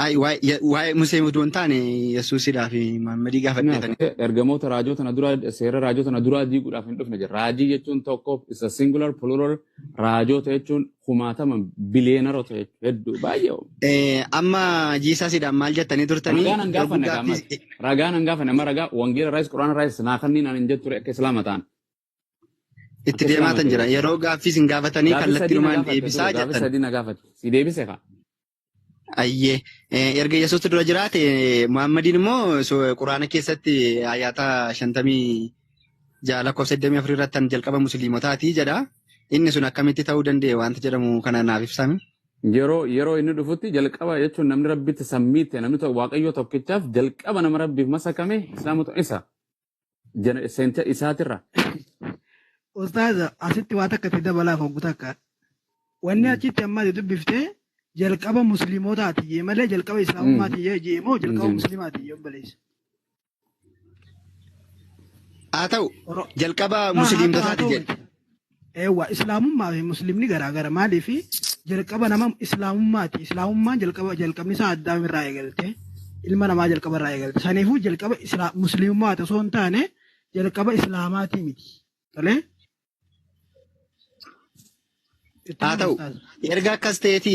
Ay, waa'ee Musee utuu hin taane Yesuusidhaa fi Muhammadii gaafadheetani. Ergamoota raajota na duraa seera raajota na duraa diiguudhaaf hin dhufne jira. Raajii jechuun tokko isa singular plural raajota jechuun kumaatama biliyeenarota hedduu baay'ee. Amma Jiisasidhaan maal jettanii turtanii? Ragaan hin gaafanne gaammas. Ragaan hin gaafanne amma ragaa wangeela raayis quraana raayis naa kanneen ani hin jettu ture akka islaama ta'an. Itti deemaa tan jira. Yeroo gaaffii isin gaafatanii Gaaffii sadii na kallattiinumaan gaafatte deebisaa ture. Gaaffii jettan. sadii na gaafatte. Si deebise kaa. Ayyee. Erga Yesuus dura jiraate Muhammadiin immoo Quraana keessatti ayaata 56 lakkoofsa 24 irratti kan jalqaba musliimotaati jedha. Inni sun akkamitti ta'uu danda'e wanta jedhamu kana naaf ibsame. Yeroo inni dhufutti jalqaba jechuun namni rabbitti sammiitte namni tokko waaqayyo tokkichaaf jalqaba nama rabbiif masakame islaamota isa seenta isaatirra. Ustaaza asitti waa takka itti dabalaaf hoggu takka. Wanni achitti amma ati dubbiftee jalqaba musliimotaati jee malee jalqaba islaamummaati jee jee moo jalqaba musliimaati jee obboleessa. Haa ta'u jalqaba Haa ta'u haa musliimtotaati ta'u jedhe. miti. Eewwa islaamummaa fi musliimni garaagara maaliif jalqaba nama islaamummaati. Islaamummaan jalqaba jalqabni isaa addaam irraa eegalte ilma namaa jalqaba irraa eegalte. Saniifuu jalqaba musliimummaati osoo hin taane jalqaba islaamaatii miti. Tolee itti Haa fufi ta'u ustaaz. erga akkas ta'eeti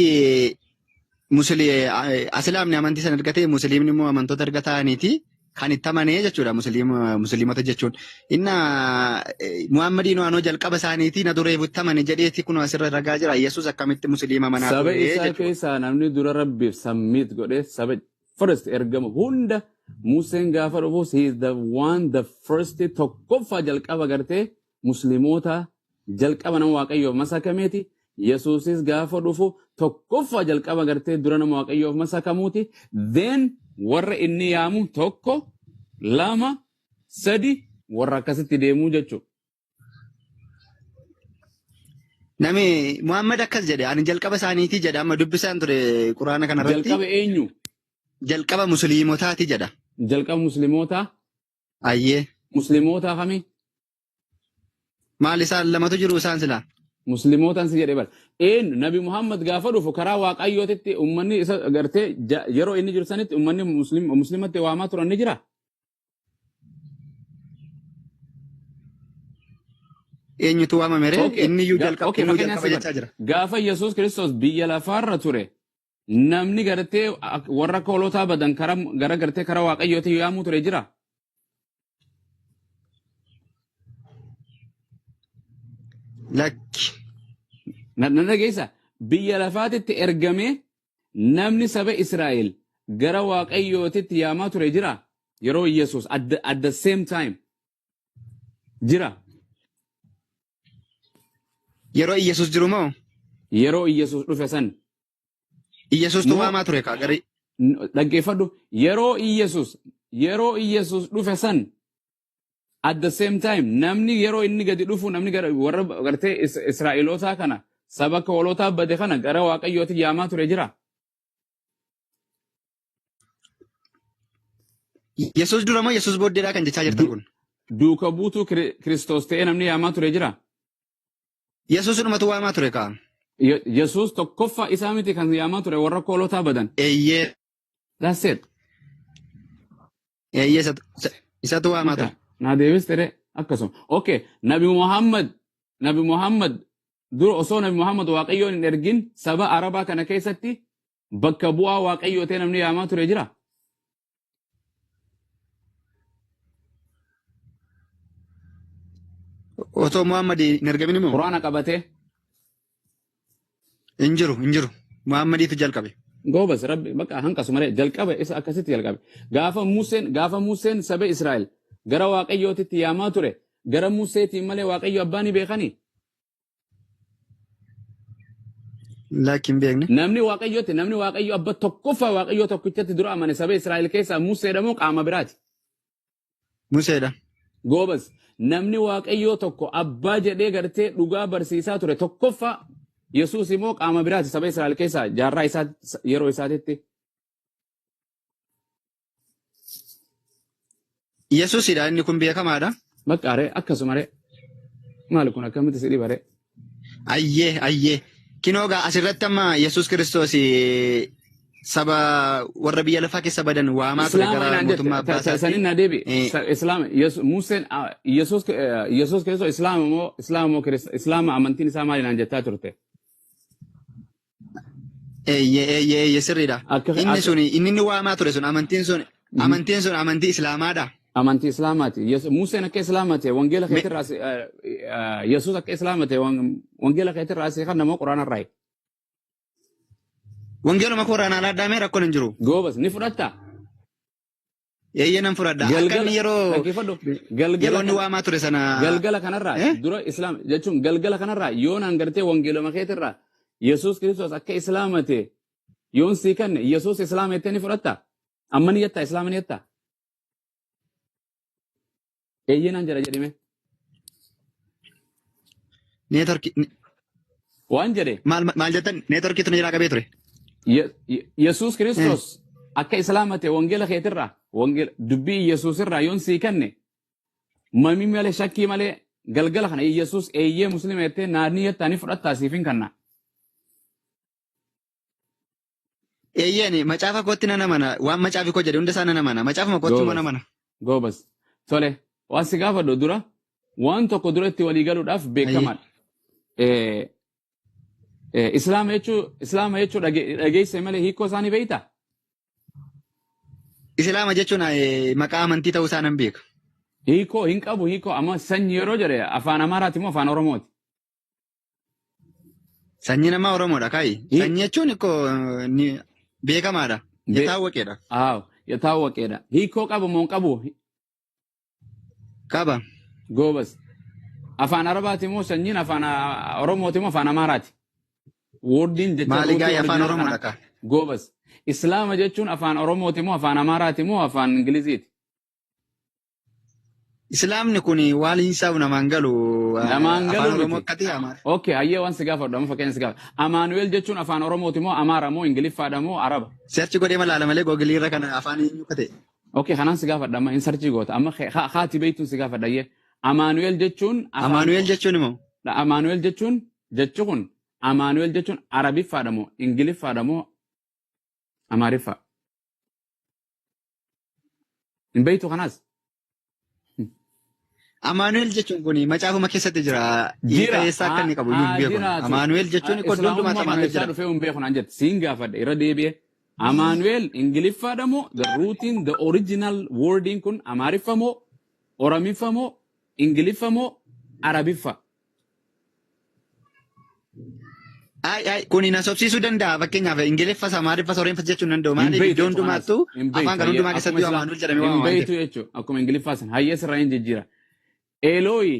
asilaamni amantii sana erga ta'e musliimni immoo amantoota erga ta'aniiti kan itti amanee jechuudha musliimota jechuun. Inna Muhammadiin waanoo jalqaba isaaniiti na duree itti amane jedheeti kun asirra ragaa jira. Yesuus akkamitti musliima amanaa Saba ture isaa jechuudha. keessaa namni dura rabbiif sammiit godhe saba first ergama hunda Museen gaafa dhufus he is the one the first tokkoffaa jalqaba gartee musliimoota jalqaba nama waaqayyoof masakameeti. Yesuusis gaafa dhufu tokkoffaa jalqaba gartee dura nama waaqayyoof masakamuuti. Then warra inni yaamu tokko lama sadi warra akkasitti deemuu jechuudha. Nami Muhammad akkas jedhe ani jalqaba isaaniiti jedha amma dubbisaan ture quraana kanarratti Jalqaba eenyu? jalqaba musliimotaati jedha. Jalqaba musliimoota Ayyee musliimoota kami? maal isaan lamatu jiru isaan silaa? Muslimootaan si jedhe bara. Eenyu Nabi Muhammad gaafa dhufu karaa waaqayyootitti uummanni isa gartee yeroo inni jiru sanitti uummanni muslimatti waamaa turan ni jira. Eenyutu waamame ree? Okay. Inni iyyuu jalqaba Okay, innuu fakkeenyaaf jalqaba si bara. jechaa jira. Gaafa Yesuus Kiristoos biyya lafaarra ture namni gartee warra hoolotaa badan gara gartee karaa waaqayyootti yaamuu ture jira. Lakki. Na dhageessa biyya lafaatitti ergamee namni saba Israa'el gara waaqayyootitti yaamaa ture jira. Yeroo Yesuus at the same time jira. Yeroo Iyyasuus jiru moo? Yeroo Iyyasuus dhufe san. Iyyasuustu Moo waamaa ture kaa garii. Dhaggeeffadhu yeroo Iyyasuus dhufe san at the same time namni yeroo inni gadi dhufu namni gara warra gartee Israa'elootaa kana saba hoolotaa bade kana gara waaqayyootti yaamaa ture jira. Yesuus dura moo Yesuus booddeedhaa kan jechaa jirtan kun? Duuka buutuu Kiristoos ta'ee namni yaamaa ture jira. Yesuus dhumatu waamaa ture kaa. Yesuus tokkoffaa isaa miti kan yaamaa ture warra hoolotaa badan. Eeyyee. That's it. Eeyyee isatu waamaa ture. Naa deebiste akkasuma. Okay, Nabi Muhammad dura osoo Nabi Muhammad Waaqayyoon hin ergin saba Arabaa kana keessatti bakka bu'aa Waaqayyoo ta'e namni yaamaa ture jira. Otoo Muhammad hin ergamin immoo? Quraana qabatee. Hin jiru hin jiru. Muhammadiitu jalqabe. Goobas rabbi bakka hanqasu malee jalqabe isa akkasitti jalqabe. Gaafa Museen saba Israa'el gara Waaqayyootitti yaamaa ture gara Museetiin malee Waaqayyo abbaa ni beekanii. Lakki hin beekne. Namni Waaqayyo abba tokkoffaa Waaqayyo tokkichatti dura amane saba Israa'el keessaa Museedha moo qaama biraati? Museedha. Goobas namni Waaqayyoo tokko abbaa jedhee gartee dhugaa barsiisaa ture tokkoffaa Yesuus immoo qaama biraati saba Israa'el keessaa jaarraa isaa yeroo isaatitti. Yesuusidha inni kun beekamaadha. Bakka ree akkasuma ree maali kun akkamitti si dhiba ree? Ayyee ayyee. Kinoo gaa asirratti amma Yesuus Kiristoos Saba warra biyya lafaa keessa badan waamaa ture Islaama gara inaan jette mootummaa abbaa isaatti. Sanin na deebi. Eh, Islaama Museen Yesuus Kiristoos Islaama moo Islaama amantiin isaa maali naan jettaa turte? Eeyyee, eeyyee, eeyyee, sirriidha. Akka Inni akka sun inni waamaa ture sun amantiin sun amantii Islaamaadha. Amantii Islaamaati. Museen akka Islaama ta'e wangeela keetirraa Yesuus akka Islaama ta'e wangeela keetirraa asii kan nama Quraana irraa. Wangeeluma Quraanaa laaddaamee rakkoon hin jiru. Goobas ni fudhattaa? Eeyyee, nan fudhadha. Akka Galgala inni yeroo dhaggeeffadhu. yeroo Galgala inni kana waamaa ture sana galgala kanarraa Eh? dura Islaam jechuun galgala kanarraa yoo naan gartee wangeeluma keetirraa Yesuus Kiristoos akka Islaama ta'e yoon sii kanne Yesuus Islaama jettee ni fudhattaa? Amma ni jettaa, Islaama ni jettaa? Eeyyee naan jedha jedhime. Networkii Waan jedhe maal maal jettan? Networkiitu na jalaa qabee ture. Yesuus Kiristoos akka Islaama ta'e wangeela keetirraa wangeela dubbii Yesuus irraa yoon sii kanne mamii malee shakkii malee galgala kana Yesuus eeyyee muslima jettee naannii jettaa ni fudhattaa siif hin kanna. Eeyyeen, macaafa kootti nan amana. Waan macaafi koo jedhe hunda isaa nan amana. Macaafuma kootti immoo nan Goobas. amana. Goobas. Tole, waan si gaafadhu dura waan tokko dura itti walii galuudhaaf beekamaadha. Islaama jechuu dhageesse malee hiikoo isaanii beektaa? Islaama jechuun maqaa amantii ta'uu isaa nan beeka. Hiikoo hin qabu. Hiikoo amma sanyii yeroo jedhe afaan Amaaraati moo afaan Oromooti? Sanyii namaa Oromoodha kaayi. Sanyii jechuun ikkoo ni beekamaadha. Yetaawwaqeedha. Aaw, yetaawwaqeedha. Hiikoo qabu moo hin qabu? Qaba. Goobas. Afaan Arabaati moo sanyiin, afaan Oromooti moo afaan Amaaraati? Wordiin jecha Maali rootii gaa'ee afaan original Oromoodha kana. kaa. Goobas. Islaama jechuun afaan Oromooti moo afaan Amaaraati moo afaan Ingiliziiti? Islaamni kun waan hinsaabu namaan galu. Namaan Afaan galu Oromoo miti. akka ta'e Amaara. Okay, hayyee, waan si gaafadhu amma fakkeenya si gaafadha. Amaanu'el jechuun afaan Oromooti moo Amaara moo Ingiliffaadha moo Araba? Search godhee malaala malee Googleii irra kana afaan eenyu akka ta'e. Okay, kanaan si gaafadha amma hin searchii goota. Amma haati beektuun si gaafadha hayyee. Amaanu'el jechuun afaan Amaanu'el jechuun immoo Amaanu'el jechuun jechi kun Amaanu'el jechuun Arabiffaadha moo Ingiliffaadha moo Amaariffaa? Hin beektu kanaas? Amaanu'el jechuun kun macaafuma keessatti jira. Hiika Jira. eessaa akka inni qabu iyyuu hin Haa beeku. jiraatu. Amaanu'el jechuun iddoo hundumaatti Islaamummaa kana Amaanu'el eessaa jira. dhufee hin beeku naan jette. Siin gaafadha irra deebi'e. Amaanu'el Ingiliffaadha moo the rooting, the original wording kun Amaariffa moo Oromiffa moo Ingiliffa moo Arabiffa? Ay ay, kuni na sobsiisuu danda'a. Fakkeenyaaf Ingiliffas, Amaariffas, Oromiffas jechuun danda'u. Hin Maaliif beektu iddoo jechuun kanaas. hundumaattuu Hin afaan beektu kan hayyee hundumaa akkuma keessatti Islaam Amaanu'el jedhamee hin waamama waan beektu ta'eef. jechuun akkuma Ingiliffaa san hayyee sirraa hin jijjiira. Eelooyi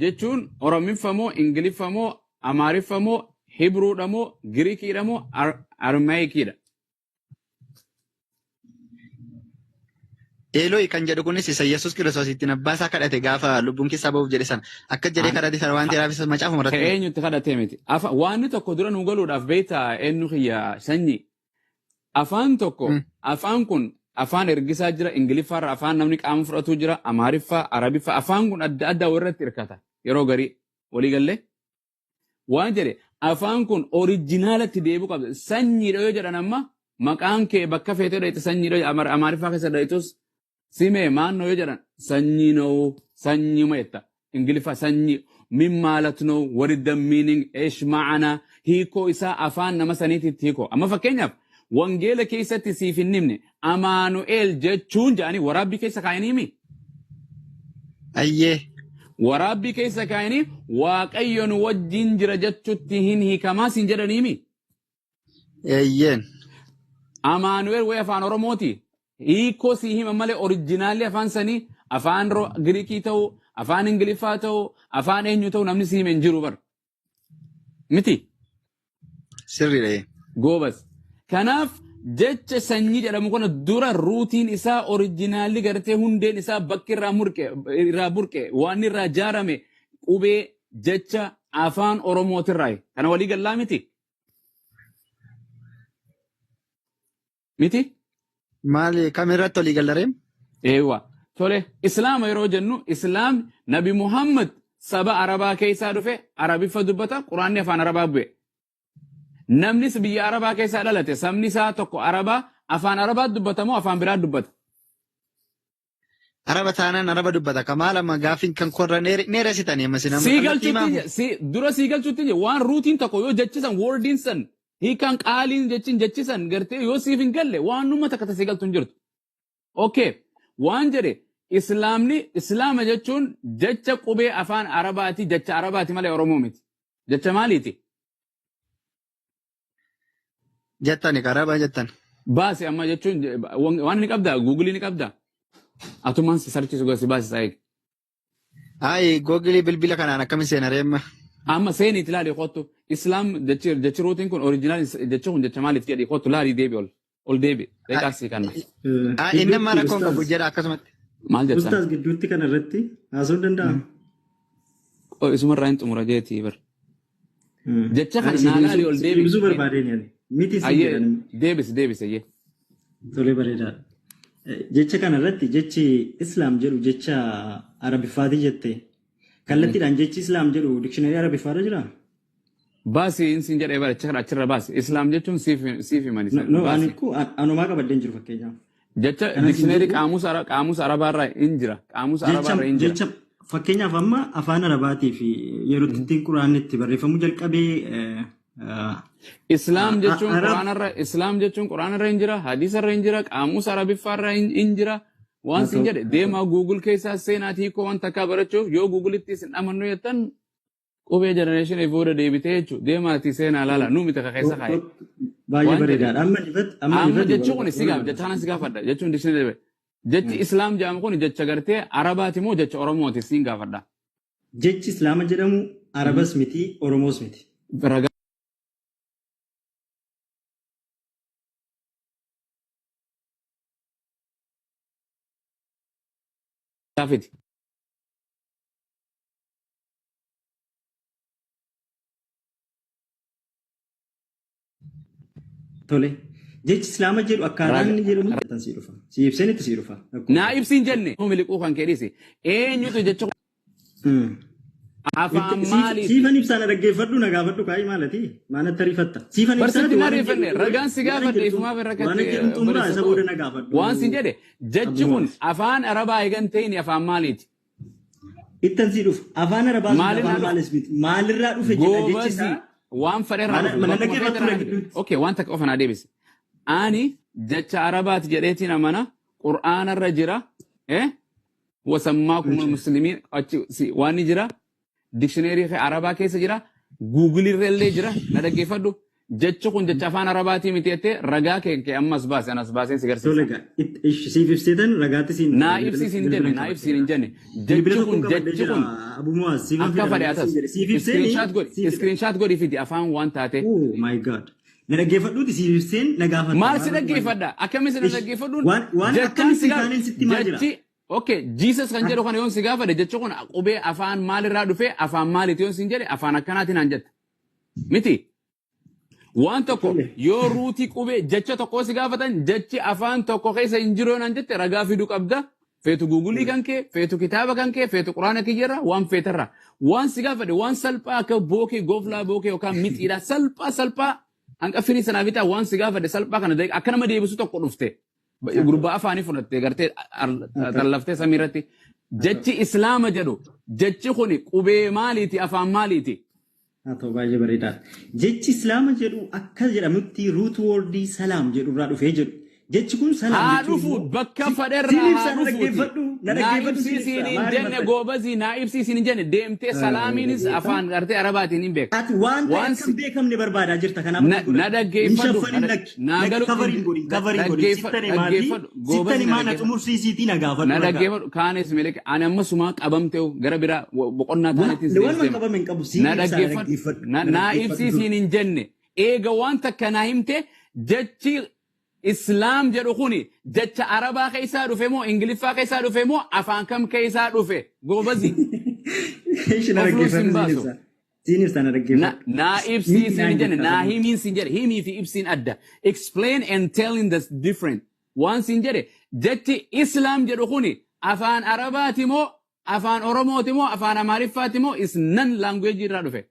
jechuun Oromiffa moo Ingiliffa moo Amaariffa moo Hibruudha moo Giriikiidha moo Armaayikiidha? Eelooyi kan jedhu kunis isa Yesuus Kiristoos ittiin abbaa isaa kadhate gaafa lubbuun keessaa ba'uuf jedhe sana. Akka jedhee kadhate sana waan ta'eef isa macaafuma irratti Ta'ee beeka. eenyutti kadhatee miti. Waanni tokko dura nu galuudhaaf beektaa eenyu kiyya sanyii. Afaan tokko afaan kun afaan ergisaa jira. Ingiliffaarra afaan namni qaama fudhatu jira, Amaariffaa, Arabiffaa, afaan kun adda addaa warratti hirkata yeroo garii walii gallee waan jedhe afaan kun originalatti deebi'uu qabda. Sanyiidha yoo jedhan amma maqaan kee bakka feetee dhayite sanyiidha Amaariffaa keessa dhayitus simee maannoo yoo jedhan sanyii noo sanyuma jetta. Ingiliffaa sanyii min maalat noo, what is the meaning, eesh ma'ana, hiikoo isaa afaan nama saniititti hiikoo. Amma fakkeenyaaf wangeela keessatti siif hin himne Amaanu'eel jechuun jedhanii waraabbii keessa kaayanii himi. Ayyee. Waraabbii keessa kaayanii Waaqayyo nu wajjin jira jechutti hin hiikamaa siin jedhanii himi. Eeyyeen. Amaanu'eel wayi afaan Oromooti. Hiikoo sii hima malee originalli afaan sanii afaan Giriikii ta'uu, afaan Ingiliffaa ta'uu, afaan eenyu ta'uu namni sii hime hin jiru bar. Miti. Sirriidha. Goobas. Kanaaf jecha sanyii jedhamu kana dura rootiin isaa originalli gartee hundeen isaa bakki irraa murqe irraa burqe waan irraa ijaarame qubee jecha afaan Oromootirraa. Kana walii gallaa miti? Miti? Maali kamirratti walii gallareen? Eewwa. Tole, Islaama yeroo jennu Islaam Nabi Muhammad saba Arabaa keessaa dhufe, Arabiffa dubbata, Quraanni afaan Arabaa bu'e. Namnis biyya Arabaa keessaa dhalate, sabni isaa tokko Arabaa, afaan Arabaa dubbata moo afaan biraa dubbata? Araba taanaan Araba dubbata. Kamaal, amma gaaffiin kan korra neeresitanii amma isin amma Sii kallattii galchutti maamu. si dura sii galchutti waan rootiin tokko yoo jechisan, wordiin san, hiikaan qaaliin jechin jechisan gartee yoo siif hin galle, waan numa takka tasii galtu hin jirtu. Okay. Waan jedhe, Islaamni, Islaama jechuun jecha qubee afaan Arabaati, jecha Arabaati malee Oromoo miti. Jecha maaliiti? Jettani Araba jettan. Baase amma jechuun waan ni qabdaa, Googleii ni qabdaa. Atumaan si searchisu gosi baasisa eegi. Ayi, Googleii bilbila kanaan akkamiin seena reemma? Amma seeniiti ilaali, kottu. Islaam jechi rootiin kun original, jechi kun jecha maaliif jedhi, kottu laali, deebi, ol ol deebi. Daqiiqaa sii kanna. Inni amma Gidduutti rakkoon qabu ustaaz. jedha akkasumatti. Maal jettan? Ustaaz, gidduutti kana irratti haasa'uu danda'a? Isumarraa hin xumura jeetii bar. Jecha Ani kana si naa laali, ol ibsuu deebi. ibsuu barbaadeen ani. Miti sin Ayyee, jedhan. deebisi, deebisi, ayyee. Tolee, bareedaadha. Jecha kana irratti jechi Islaam jedhu jecha Arabiffaati jette. Kallattiidhaan jechi Islaam jedhu dictionary Arabiffaarra jiraa? Baasi insin jedhee bara, jecha kana achirra baasi. Islaam jechuun siif himani. No, ani Baasi. ku anumaa qabadheen jiru fakkeenyaaf. Jecha Kana sin dictionary jedhu qaamusa Arabaarra hin jira. Qaamusa jecha Arabaarra hin jira. Jecha fakkeenyaaf amma afaan Arabaatii fi yeroo ittiin Quraanni itti barreeffamuu jalqabee Islaam jechuun Arab Quraanarra, Islaam jechuun Quraanarra hin jira, Hadiisarra hin jira, qaamusa Arabiffaarra hin jira. Waan Haa sin ta'u, jedhe, haa ta'u. deemaa Google keessaa seenaatii hiikoo waan takkaa barachuuf, yoo Googleitti isin amannu jettan, qubee generation booda deebitee jechuudha. Deemaatii seenaa laala, nu miti ka keessa kaa'e. Baay'ee Waan jedhe. bareedaadha. Amma ifatti amma Amma ifatti jechi kun si gaaf, jecha kana si gaafadha jechuun dictionary. Jechi Islaam jedhamu kun jecha gartee Arabaati moo jecha Oromooti, siin gaafadha. Jechi Islaama jedhamu Arabas miti, Oromoos miti. Ragaa fiti. Tole. Jechi Islaama jedhu akkaataan Raga inni jedhamu jettan sii dhufa. Si ibseen itti sii dhufa. Rakkoo Naa qabu. ibsiin jenne miliquu kan kee dhiisi. Eenyutu jecha afaan maaliiti? Siifan ibsaa, na dhaggeeffadhu, na gaafadhu, kaa'ii maalati? Maanatti ariifatta? Siifan ibsaati Barsiitti waan ariifanne jedhu ragaan si waan gaafadhe jedhu ifumaaf waan rakkate jedhu xumuraa obboleessa isa koo. booda na gaafadhu. Waan sin jedhe, jechi kun Abbumaas. afaan Arabaa eegan ta'in afaan maaliiti? Ittan sii dhufa. Afaan Arabaa sun Maalirraa afaan dhufa? maalis miti. Maalirraa dhufe jedha jechi Goobazii isaa. waan fedherraa Mana dhufu mana bakkuma dhaggeeffattu feeterraa na dhufe. gidduutti. Okay, waan takka qofa naa deebisi. Ani jecha Arabaati jedheetiin amana, Qur'aanarra jira. Eh? Wasammaakumul muslimiin achi waan ni jira. Dictionary Arabaa keessa jira. Google irra illee jira. Na dhaggeeffadhu. Jechi kun jecha afaan Arabaatii miti jettee ragaa kee ammas baase, anas baaseen si Tole garsiisa. egaa siif ibseetan ragaatti siin Naa ibsiis hin jenne, naa ibsiin hin jenne. Bilbila Jechi tokko kun qabadhee jechi jira. kun Abu Muwaaz, siifan akka fida fedhe ragaa atas. siin jedhe. Siif ibseeni Screenshot godhi, siif fida. screenshot godhi fidi afaan waan taate. Oh my God. Na dhaggeeffadhuuti, siif ibseen na gaafatta. Maal si Maal dhaggeeffadha? Akkamiin si Ish, dhaggeeffadhuun? waan Jechaan akkamitti si gaafa taaneen sitti himaa jira. jechi, okay, Jesus kan jedhu kana yoon si gaafadhe, jechi kun qubee afaan maalirraa dhufe, afaan maaliiti yoon sin jedhe, afaan akkanaatiin naan jetta. Miti. Waan tokko Tole. yoo rootii qubee jecha tokko si gaafatan, jechi afaan tokko keessa hin jiru yoo naan jette, ragaa fiduu qabda. Feetu Googleii kan kee, feetu kitaaba kan kee, feetu Quraana kiyyarra, waan feetarra. Waan si gaafadhe, waan salphaa akka bookee, gooflaa bookee yookaan mixiidha. Salphaa salphaa hanqa firii sanaa bitaa, waan si gaafadhe salphaa kana akka nama deebisu tokko dhufte. Gurbaa afaanii fudhatte gartee tallaftee samii irratti. Jechi Islaama jedhu, jechi kuni qubee maaliiti, afaan maaliiti? Haa ta'u, baay'ee bareedaadha. Jechi Islaama jedhu akka jedhamutti root wordii salaam jedhu irraa dhufee jedhu. Jechi kun salaam Haa jechuun dhufu, immoo bakka siin fedherraa haa ibsaa, na dhufuuti. dhaggeeffadhu, na Naa dhaggeeffadhu, ibsii siin ibsaa siin hin maal jenne, himatta? goobazii, naa ibsii siin hin jenne, deemtee salaamiinis afaan gartee Arabaatiin hin beeka. Ati waan ta'e Waan akka hin beekamne barbaadaa jirta, kanaaf na akkas godhadhu. na Hin dhaggeeffadhu shaffanin, lakki naa lakki galu covering godhin, covering godhin, dhaggeeffadhu sittan himaatii dhaggeeffadhu sittan goobazii, na himaa, na dhaggeeffadhu xumursiisiitii na gaafadhu na ragaa. dhaggeeffadhu. Kaanis milik ani amma sumaa qabamteewu gara biraa boqonnaa taanetti Waan waan deema. qabame hin qabu, siin Na ibsaa, na dhaggeeffadhu dhaggeeffadhu, na na naa dhaggeeffadhu ibsii dur. siin hin jenne, eega waan takka naa himte, jechi Islaam jedhu kuni jecha Arabaa keessaa dhufe moo Ingiliffaa keessaa dhufe moo afaan kam keessaa dhufe, goobazi? Ishi, na Of luus hin dhaggeeffadhu, siin baasu. ibsaa. Siin ibsaa, na Na dhaggeeffadhu. naa ibsii Miti siin naan hin jenne, jettaa naa sababa. himiin siin jedhe, himii fi ibsiin adda. Explain and telling the different. Waan siin jedhe, jechi Islaam jedhu kuni afaan Arabaati moo afaan Oromooti moo afaan Amaariffaati moo is nan language irraa dhufe?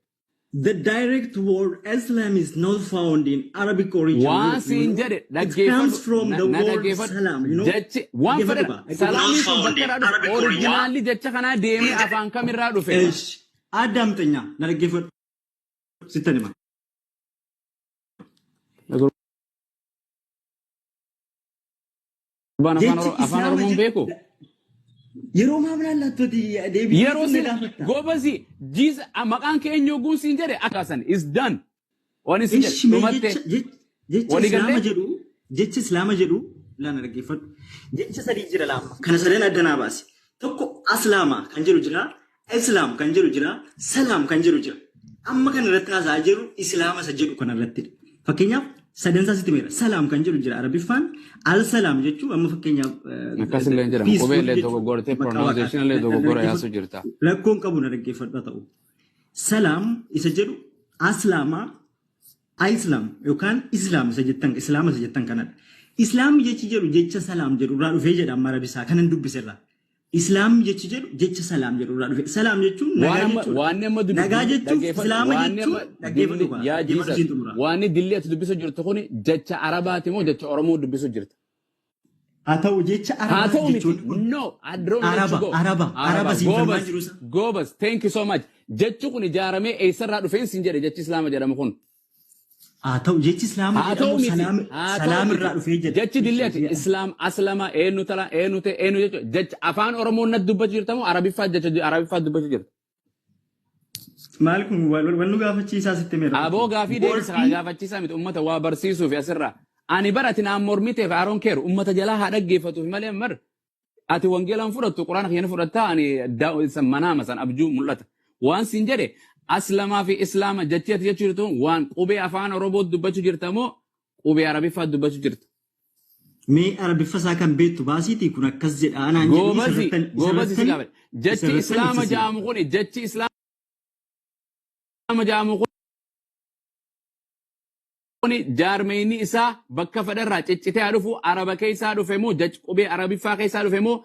The direct word Islam is not found in Arabic origin. Waan You siin know, jedhe it comes dhaggeeffadhu from na the na word dhaggeeffadhu salam. You know, jechi waan dhaggeeffadhu fedhan ba. salaamii kun bakka irraa dhufe originaalli jecha kanaa deemee afaan kamirraa dhufe. Esh, አዳምጠኛ na dhaggeeffadhu sittan hima. Gurbaan afaan Jechi Oromoo afaan Islaama Oromoon jedhu beeku. yeroo maamlaallattooti deebii Yeroo na sin gaafatta. goobasi jiis maqaan kee eenyu ogguun siin jedhe akkaasan is done. Waan isin jedhe Ishi mee dhumatte jecha jecha walii Islaama gallee jedhu jecha Islaama jedhu laana dhaggeeffadhu. Jecha sadii jira laama. Kana sadan addanaa baase. Tokko Aslaama kan jedhu jira, Islaam kan jedhu jira, Salaam kan jedhu jira. Amma kan irratti haasa'aa jiru Islaama isa jedhu kana irrattidha. Fakkeenyaaf sadan isaa sitti meera. Salaam kan jedhu jira Arabiffaan, Al-Salaam jechuun amma fakkeenyaaf akkas illee hin jedhamu qubee peaceful illee jechuun dogoggortee maqaa waaqaati. pronunciation illee Na dogoggora dhaggeeffadhu. yaasuu jirta. Rakkoon qabu na dhaggeeffadhu haa ta'u. Salaam isa jedhu Aslaamaa Islam yookaan Islam isa jettan Islaama isa jettan kanadha. Islaam jechi jedhu jecha salaam jedhu irraa dhufee jedha amma Arabisaa kanan dubbise irraa. Islaam jechi jedhu jecha salaam jedhu irraa dhufe. Salaam jechuun Waan nagaa amma jechuudha. waan amma Nagaa dubbisu jechuuf dhaggeeffadhu Islaama waan jechuun amma dhaggeeffadhu dilli qaba. yaa Dhaggeeffadhu Jesus siin xumura. waan dilli ati dubbisu jirtu kuni jecha Arabaati moo jecha Oromoo dubbisu jirta? Haa ta'u jecha Haa Arabaa ta'u miti. jechuun kun No, I don't let you Araba go. Araba Araba Araba siin falmaa goobas jiru isa. goobas thank you so much. Jechi kun ijaaramee eessarraa dhufeen siin jedhe jechi Islaama jedhamu kun. Haa ta'u jechi Islaama Haa ta'u jedhamu miti. salaam Haa ta'u salaam miti. irraa dhufee jedha. Jechi dilli ati Islaam aslama eenyu tala eenyu ta'e eenyu jechuudha. Jecha afaan Oromoon natti dubbachuu jirta moo Arabiffaa jecha Arabiffaa dubbachuu jirta? Maal kun wal nu gaafachiisaa sitti meera. Aboo gaafii deebisa Boordii gaafachiisaa miti uummata waa barsiisuuf asirraa. Ani bara ati naan mormiteef aaroon keeru uummata jalaa haa dhaggeeffatuuf malee mar ati wangeelaan fudhattu quraana kiyyan fudhattaa ani manaama san abjuu mul'ata. Waan siin jedhe aslamaa fi islaama jechi ati jechuu jirtu waan qubee afaan Oromoo dubbachuu jirta moo qubee Arabiffaa dubbachuu jirta? Mee Arabiffa isaa kan beektu baasiitii kun akkas jedha anaan jedhii Goobazi isarrattan goobazi si isarrattan gaafadhe. Jechi isarrattan islaama ibsisiidha. jedhamu kun jechi islaama jedhamu kuni jaarmeyni isaa bakka fedharraa ciccitee haa dhufu Araba keessaa dhufe moo jechi qubee Arabiffaa keessaa dhufe moo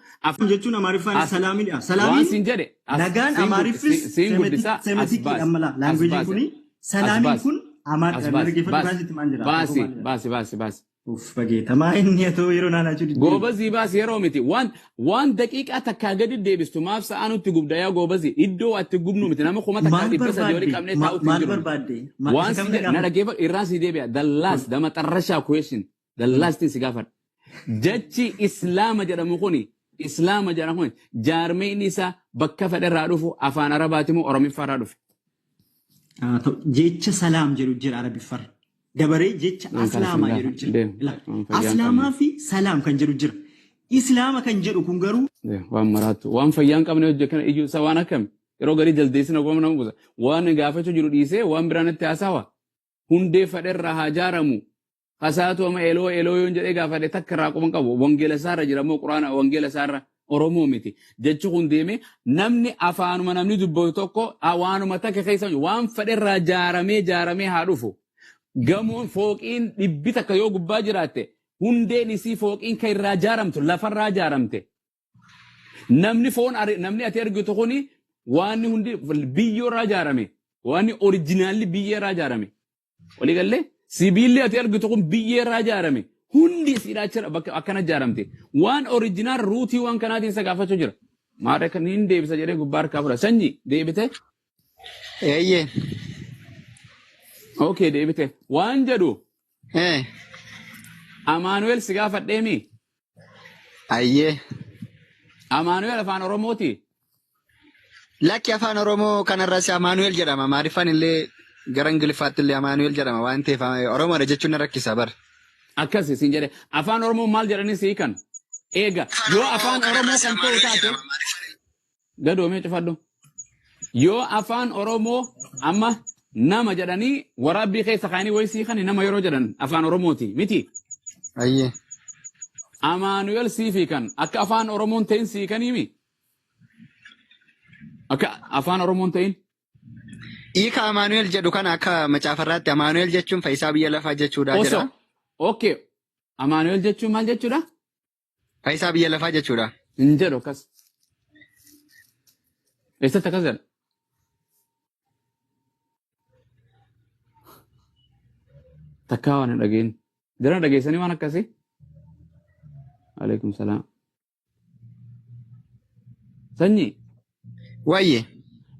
Jechuun Amaariffaan as salaamiidha. waan Salaamiin siin jedhe as nagaan siin Amaariffis siin guddisaa as Semitikiidha baasi amma laa. as Laanguweejiin baasi kuni as salaamiin baasi kun as Amaariffaan baasi dhaggeeffadhu baasi baasiitti maal jedha? Rakkoo baasi maal jedha? baasi baasi baasi. Uff bageetamaa inni haa ta'u yeroo naannaa jiru diddeebi. Goobazii baasi yeroo miti waan waan daqiiqaa takkaa gadi deebistu maaf sa'aa nutti gubda yaa goobazii iddoo atti gubnu miti nama kuma takkaa Maal 300 olii barbaadde? qabnee taa'utti hin Maal jirru. barbaadde? Waan Isa si kam na jedhe na gaafadhu? dhaggeeffadhu irraan si deebi'a. The last the maxarrashaa question the last thing si gaafadha. Jechi Islaama jedhamu kuni Islaama jedhamu kuni jaarmeyni isaa bakka fedherraa dhufu afaan Arabaati moo Oromiffaarraa dhufe? Haa ta'u jecha salaam jedhu jira Arabiffarra. Dabaree jecha Waan kana siin aslaamaa jedhu gaafa jira. deemu Laa, waan fayyaa hin qabne. Aslaamaa fi salaam kan jedhu jira. Islaama kan jedhu kun garuu Waan maraattu waan fayyaa hin qabne hojii kana iyyuu isa waan akkami yeroo garii jaldeessina goma nama buusa waan gaafachuu jiru dhiisee waan biraan itti haasawa hundee fedherraa haa jaaramu hasaatu amma eloo eloo yoon jedhee gaafadhe takka irraa quban qabu wangeela isaarra jira moo quraana wangeela isaarra Oromoo miti jechi kun deeme namni afaanuma namni dubbatu tokko waanuma takka keessa waan fedherraa jaaramee jaaramee haa dhufu. Gamoon fooqiin dhibbi takka yoo gubbaa jiraatte hundeen isii fooqiin kan irraa jaaramtu lafarraa jaaramte. Namni foon namni ati argitu kuni waan hundi biyyoo irraa ijaarame. Waan originaalli biyyee irraa ijaarame. Walii gallee sibiilli ati argitu kun biyyee irraa ijaarame. Hundi isiidhaa achirra bakka akkana ijaaramte. Waan original rootii waan kanaatiin isa gaafachuu jira. Maarree kan hin deebisa jedhee gubbaa harkaa fudha. Sanyii deebite. Eeyyee. Okay deebite. Waan jedhu Eh. Amaanu'el si gaafadheemi. Ayyee. Amaanu'el afaan Oromooti. Lakki afaan Oromoo kanarras Amaanu'el jedhama. Amaariffaan illee gara Ingiliffaatti illee Amaanu'el jedhama waan ta'eef Oromoodha jechuun na rakkisa bara. Akkas isin jedhe afaan Oromoo maal jedhanii sii kan. Eega yoo afaan Oromoo kan ta'u taate gadoomee cufadhu. Yoo afaan Oromoo amma nama jedhanii waraabbii keessa kaanii wayii sii kan nama yeroo jedhan afaan Oromooti miti. Ayyee. Amaanu'el siifii kan akka afaan Oromoon ta'in sii kaniimi. Akka afaan Oromoon ta'in. Hiika Amaanu'el jedhu kana akka macaafarraatti Amaanu'el jechuun fayyisaa biyya lafaa jechuudha Osoo. jedha. Okay. Amaanu'el jechuun maal jechuudha? Fayyisaa biyya lafaa jechuudha. Hin jedhu akkas. Eessatti akkas jedha? Takkaa waan hin dhageenye. Jara dhageessanii waan akkasii? Alaikum salaam. Sanyii. Wayyee.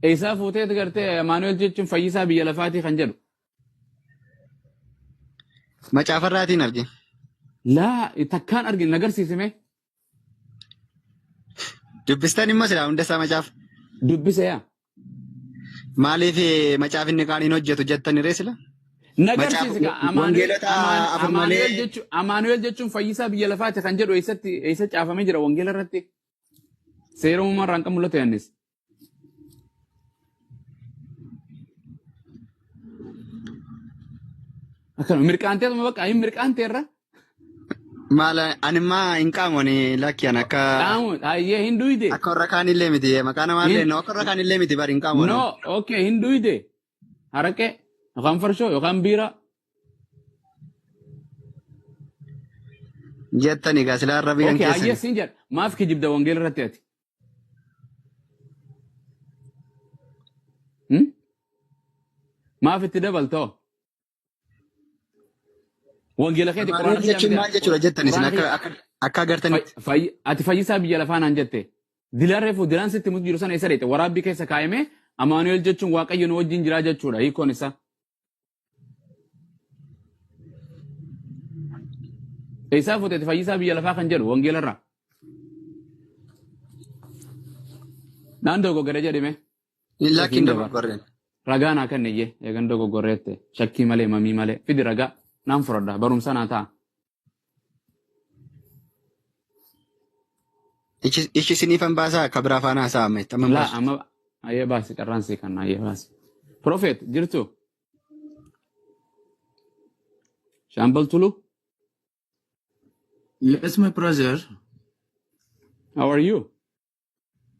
Eessaa fuuteet gartee Amaanu'el jechuun fayyisaa biyya lafaatii kan jedhu. Macaafarraatiin arge. Laa takkaan argine agarsiisime. Dubbistan immoo silaa hunda isaa macaafa. Dubbise yaa. Maaliif macaafni kaan hin hojjetu jettani ree sila? Nagarsiisi ka Wangeelota afur malee. Amaanu'el jechuun fayyisaa biyya lafaati kan jedhu eessatti eessa caafamee jira wangeela irratti? Seera uumamaa irraan kan mul'atu yaannis. Akkana mirqaanteetuma bakka hin mirqaanteerra. Maal animmaa hin qaamoni lakki an akka. Qaamu hayyee hin duyde. Akka warra kaanillee miti maqaa namaallee no akka warra kaanillee miti bari hin qaamoni. No okay hin duyde. Haraqee yookaan farshoo yookaan biiraa. Jettani egaa silaa irra biyyan Okay hayyee keessan. siin jedha maaf kijibda wangeela irratti ati? Maaf itti dabaltoo? Wangeela keeti Amaanu'el quraana kiyyaa jechuun miti. maal jechuudha jettan isin Quraana akka kiyya akka akka agartanitti. Ati fayyisaa biyya lafaa naan jette. Dilaan reefu dilaan sitti mutu jiru sana eessa dheete waraabbii keessa kaa'ame Amaanu'el jechuun Waaqayyo nu wajjin jiraa jechuudha hiikoon isaa. Eessaa fuute ati fayyisaa biyya lafaa kan jedhu wangeela irraa? Naan dogoggore jedhime. Lakki hin Ofiin dabar. dogoggorreen. Ragaa naa kenni iyyee eegan dogoggorreette shakkii malee mamii malee fidi ragaa naan fudhadha barumsa naa ta'a. Ishi isiniifan baasaa akka biraa faana haasa'a amma itti amma hin Laa baasu. amma ayyee baasi carraan sii kanna ayyee baasi. Profeet jirtu Shaambal Tulu Yes, my brother. How are you?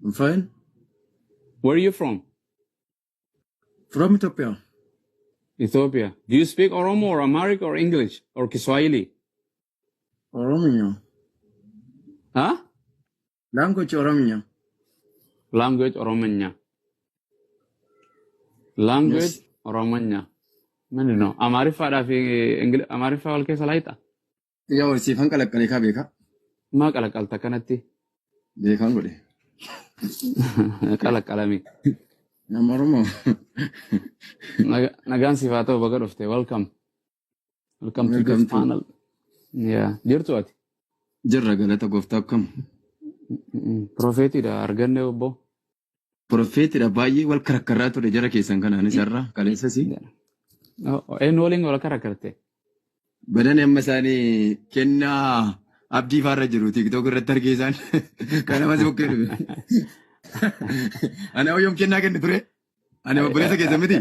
I'm fine. Where are you from? From Ethiopia. Ethiopia. Do you speak Oromo or Amharic or English or Kiswahili? Oromia. Huh? Language Oromia. Language Oromanya. Language Yes. Oromanya. Mani no. Amaariffaadhaa fi Amaariffaa wal keessa laayita. Yaa horsiifan qalaqqalee kaa beekaa. Maa qalaqalta kanatti? Beekaan godhe. Qalaqalami. Nama Oromoo. Nagaan siif haa ta'u baga dhufte. Welcome. Welcome to this Welcome to. panel. Yeah. Jirtu ati? Jirra galata gooftaa akkam. Profeetiidha arganne obbo. Profeetidha baay'ee wal karakkarraa ture jara keessan kanaanis har'a kaleessas. Eenyu waliin wal karakkarte? Badan amma isaanii kennaa abdii faarra jiru TikTok irratti argee isaan kanamas bukkee dhufe. Ana yoom kennaa kennu ture? Ani obboleessa keessan miti?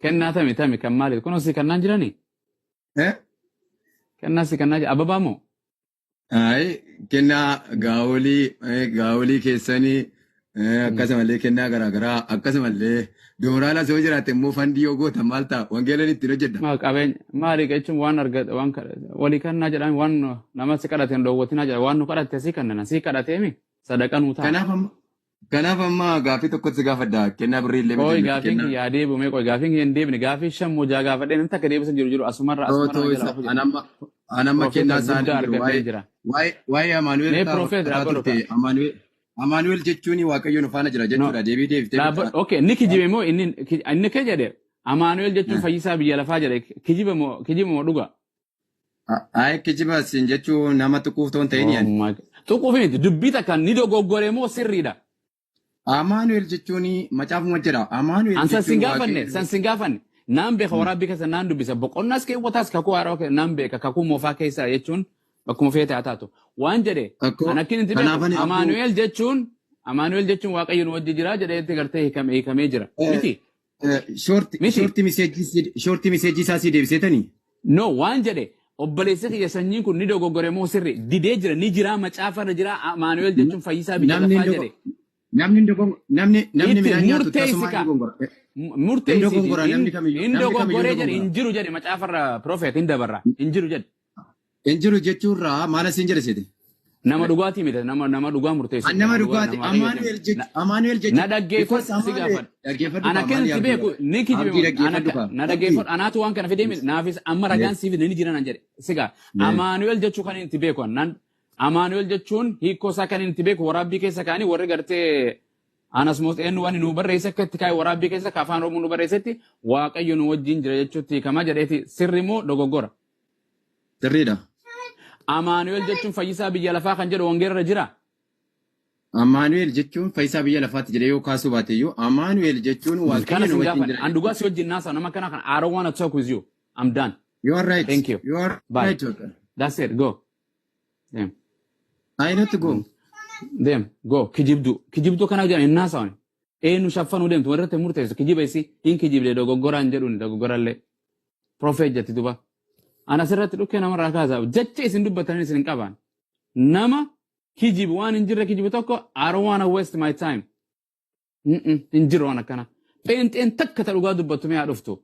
Kennaa tami tami kan maali? Kunuun si kannaan jiranii? Eh? Kennaa si kannaa jira. Ababaa moo? Ayi kennaa gaa'olii gaa'olii keessanii akkasumallee kennaa garaagaraa akkasumallee dooraalas yoo jiraate immoo fandii yoo gootan maal ta'a wangeelan ittiin hojjedha. Maal qabeenya maali jechuun waan argate waan walii kannaa jedhan waan nama si kadhate hin dhoowwatinaa jedhan waan nu kadhatte si kannana si kadhateemi sadaqa nuu ta'a. Kanaaf amma gaaffii tokkotti si gaafadha kennaa birrii illee Qoy miti gaafiin kennaa. kiyya adeemu mee qoy gaafiin kiyya hin deebine gaafii shan mojaa gaafadhee namni takka deebisan jiru jiru asumarra asumarra Too na isa jala ofu jira. anamma Profeeta kennaa isaanii guddaa jiru argadhee waa'ee jira. waa'ee waa'ee Amaanu'el Mee profeet kataa dhaabbadhu turte ka. Amaanu'el Amaanu'el jechuun Waaqayyo nu faana jira No jechuudha deebii deebiftee dhaabbadhu beektaa. okay ni kijibe moo inni inni kee jedhe Amaanu'el jechuun fayyisaa biyya lafaa jedhe kijiba moo kijiba moo dhuga. Ayi kijiba siin jechuun nama tuquuf toon ta'in Oh yaani. my God. Tuquuf miti dubbii takka ni dogoggore moo sirriidha. Amaanu'el jechuun macaafuma jedha. Amaanu'el An san sin jechuun gaafanne Waaqayyo. san sin gaafanne naan beeka waraabbii keessa naan dubbisa boqonnaas keewwataas kakuu haaraa keessa naan beeka kakuu moofaa keessa jechuun bakkuma feete haa taatu. Waan jedhe Akkoo an akkin itti beeku kanaaf ani abbuu Amaanu'el jechuun Waaqayyo nu wajji jira jedhee itti gartee hiikamee jira. Miti miti shoortii miseejii isaa sii deebiseetanii. no waan jedhe obboleessi kiyya sanyiin kun ni dogoggore moo sirri didee jira ni jira macaafarra jira Amaanu'el jechuun fayyisaa biyya Namni lafaa hin jedhe. namni hin dogongo namni namni Itti midhaan nyaatu murteessi tasumaa hin ka. dogongora. Hin Murteessiti dogongora namni kamiyyuu hin namni kamiyyuu hin dogoggoree jedhe hin dogongora. jiru jedhe macaafarra profeet hin dabarra hin jiru jedhe. Hin jiru jechuurraa maal asiin jedhe seete? Nama dhugaatii miti, nama dhugaa murteessu. Nama dhugaati. Amaanu'el jechuun Amaanu'el jechuun. Na dhaggeeffadhu si gaafadha. Dhaggeeffadhu Ana kan beeku ni kijibe. Na dhaggeeffadhu anaatu waan kana fidee naafis amma ragaan siif ni jira naan jedhe. Sigaa Amaanu'el jechuu kan inni beeku naan Amaanu'el jechuun hiikoo isaa kan inni beeku waraabbii keessa kaanii warri gartee Anasmoos eenyu waan nu barreesse akka itti kaa'e waraabbii keessa ka afaan Oromoo nu barreessetti Waaqayyo nu wajjin jira jechuutti hiikama jedheeti sirri moo dogoggora? Sirriidha. Amaanu'el jechuun fayyisaa biyya lafaa kan jedhu wangeerra jira. Amaanu'el jechuun fayyisaa biyya lafaatti jedhee yoo kaasuu baate iyyuu Amaanu'el jechuun Kana Waaqayyo sin nu wajjin gaafadha. jira. An dhugaa si wajjin naasa nama kana kan I don't want to talk with you. I'm done. You are right. Thank you. You are Bye. right. That's it. Go. Deem. I need to go. Deem. Go. Kijibdu. Kijibdu kana jedhan hin naasa'an. Eenyu shaffanuu deemtu warra irratti murteessu kijiba isii hin kijibde dogoggoraan jedhuun dogoggorallee. Profeet jetti duba. Ana asirratti dhukkee namarraa kaasaa jecha isin dubbatanii isin hin qaban. Nama kijibu waan hin jirre kijibu tokko I don't wanna waste my time. Hin jiru waan akkana. Pheenxeen takka ta dhugaa dubbattu mee haa dhuftu.